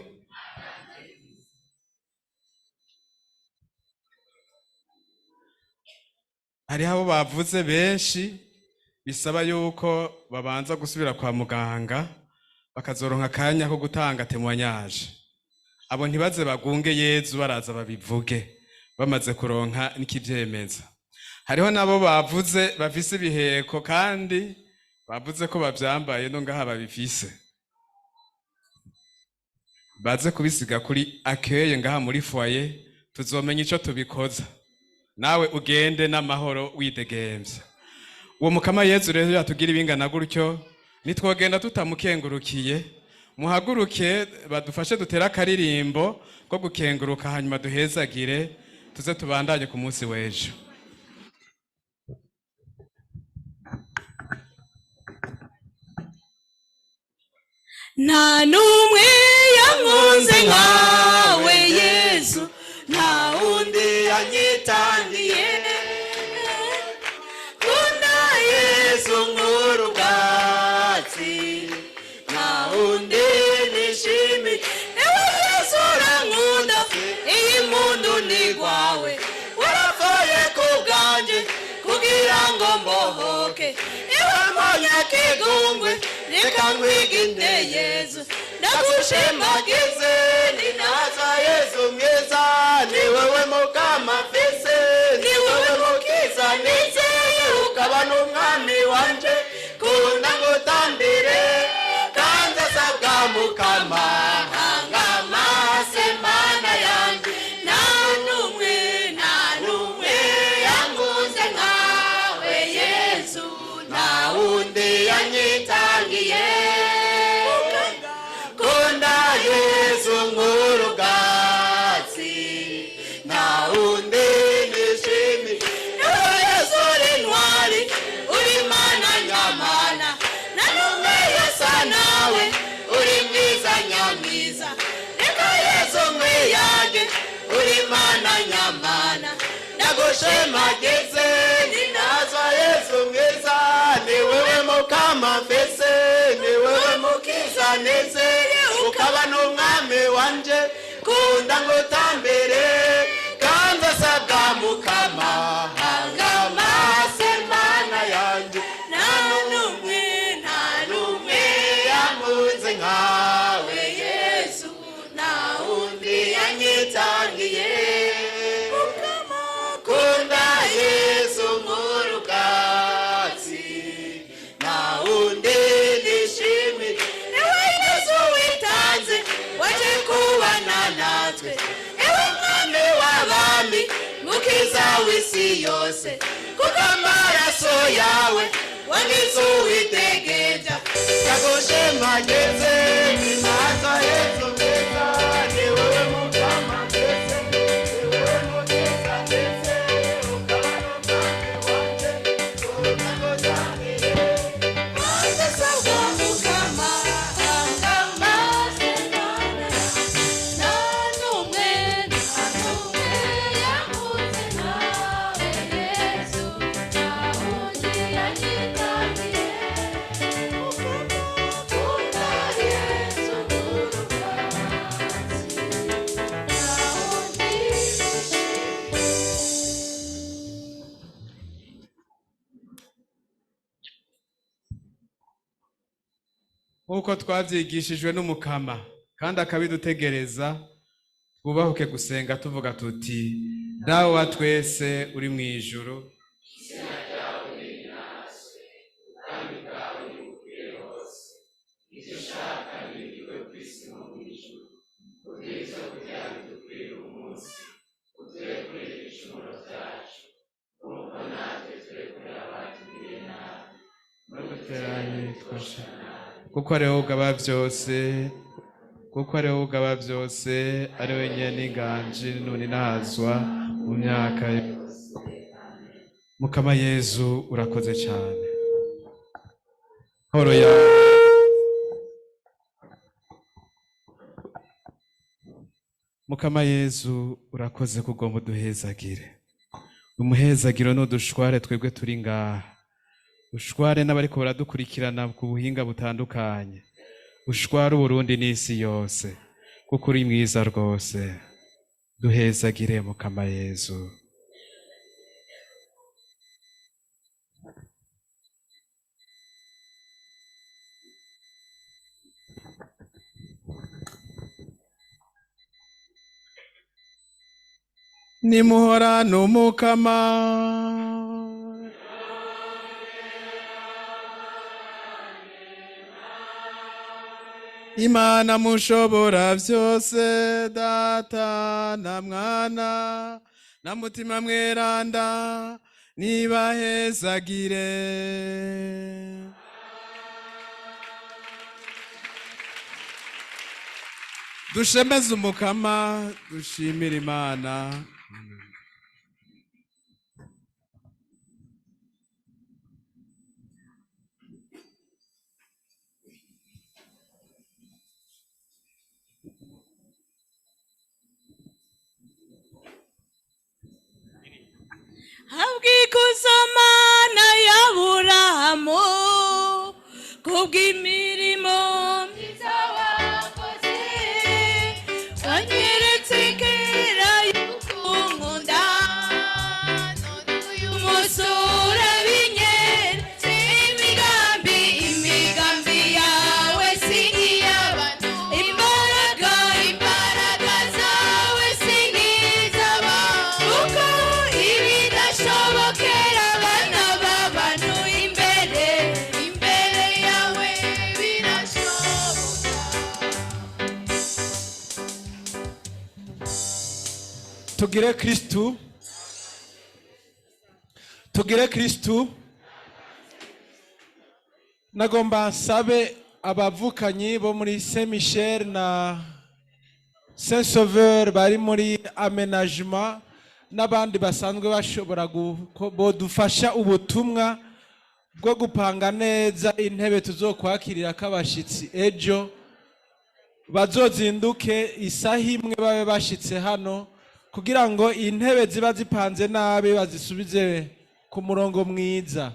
Hariho abo bavuze benshi bisaba yuko babanza gusubira kwa muganga bakazoronka akanya ko gutanga témoignage. Abo ntibaze bagunge Yezu baraza babivuge bamaze kuronka n'ikivyemeza. Hariho nabo bavuze bafise ibiheko kandi bavuze ko bavyambaye no ngaha babifise. Baze kubisiga kuri accueil ngaha muri foyer tuzomenya ico tubikoza. Nawe ugende n'amahoro widegemvya. Uwo mukama Yezu rero yatugira ibingana gutyo nitwogenda tutamukengurukiye. Muhaguruke badufashe dutere akaririmbo ko gukenguruka hanyuma duhezagire tuze tubandanye ku munsi w'ejo. Nta n'umwe yankunze nkawe Yezu, nta wundi yanyitangiye. Kunda Yezu nkuru ubwatsi, nta wundi nishimiye. Ewe Yezu urankunda, iyi mpundu ni rwawe, warapfuye ku bwanjye kugira ngo mbohoke. Ewe munyakigungwe reka nkwiginde Yezu, ndagushimagize. Ninaza Yezu mwiza, ni wewe mukama mfise, ni wewe mukiza nizeye, ukaba n'umwami wanje. Kunda ngutambire kandi asabwa mukama, hanga amase Mana yanjye. Nta n'umwe, nta n'umwe yankunze nkawe Yezu, nta wundi yanyitangiye. Kunda Yezu nkuru ubwatsi, nta wundi nishimiye. Ewe Yezu uri intwari, uri Mana nyamana, nta n'umwe yasa nawe, uri mwiza nyamwiza. Reka Yezu nkwiyage, uri Mana nyamana, ndagushimagize. Ninaza Yezu mwiza, ni wewe mukama mfise, ni wewe mukiza nizeye, ukaba n'umwami wanje. Kunda ngutambire kandi asabwa mukama, hanga amase Mana yanjye. Nta n'umwe, nta n'umwe yankunze nkawe Yezu, nta wundi yanyitangiye. Kunda Yezu nkuru ubwatsi, nta wundi nishimiye. Ewe Yezu witanze, waje kubana natwe. w'isi yose, kuko amaraso yawe wanditse uwitegeka. Yagoshemageze imanza Yesu mwiza, ni wewe mukama ndetse, ni wewe mukiza ndetse, ukaba n'umwami wanje, utangojanire. Ndasabwa mukama, nta n'umwe, nta n'umwe yankunze nkawe Yesu, nta wundi yanyitangiye. Ukunda Yesu nk'urubwatsi, nta wundi wishimye. Nk'uko twabyigishijwe n'Umukama kandi akabidutegereza, twubahuke gusenga tuvuga tuti: Dawe wa twese uri mu ijuru, kuko ari wowe ugaba byose, kuko ari wowe ugaba byose, ari we nyene inganji nunинahazwa mu myaka yose. Mukama Yezu, urakoze cyane. Horo yawe. Mukama Yezu, urakoze kugomba uduhezagire. Umuhezagiro nudushware twebwe turi ngaha, ushware n'abariko baradukurikirana ku buhinga butandukanye, ushware Uburundi n'isi yose, kuko uri mwiza rwose. Duhezagire Mukama Yezu. Nimuhorane Umukama. Imana mushobora byose, Data na Mwana na Mutima Mweranda, nibahezagire. Dushemeze Umukama, dushimire Imana. Habwa ikuzo Mana y'Aburahamu, kubw'imirimo myiza wakoze, wanyeretse kera yuko unkunda, none uyu munsi urabinyeretse. Imigambi, imigambi yawe si nk'iy'abantu, imbaraga, imbaraga zawe si nk'iz'abantu, kuko ibidashobokera abana b'abantu imbere, imbere yawe birashoboka. Tugire Kristu, tugire Kristu. Nagomba nsabe abavukanyi bo muri Saint Michel na Saint Sauveur bari muri aménagement n'abandi basanzwe bashobora bodufasha ubutumwa bwo gupanga neza intebe tuzokwakirira k'abashitsi ejo, bazozinduke isaha 1 babe bashitse hano, kugira ngo intebe ziba zipanze nabi bazisubize ku murongo mwiza.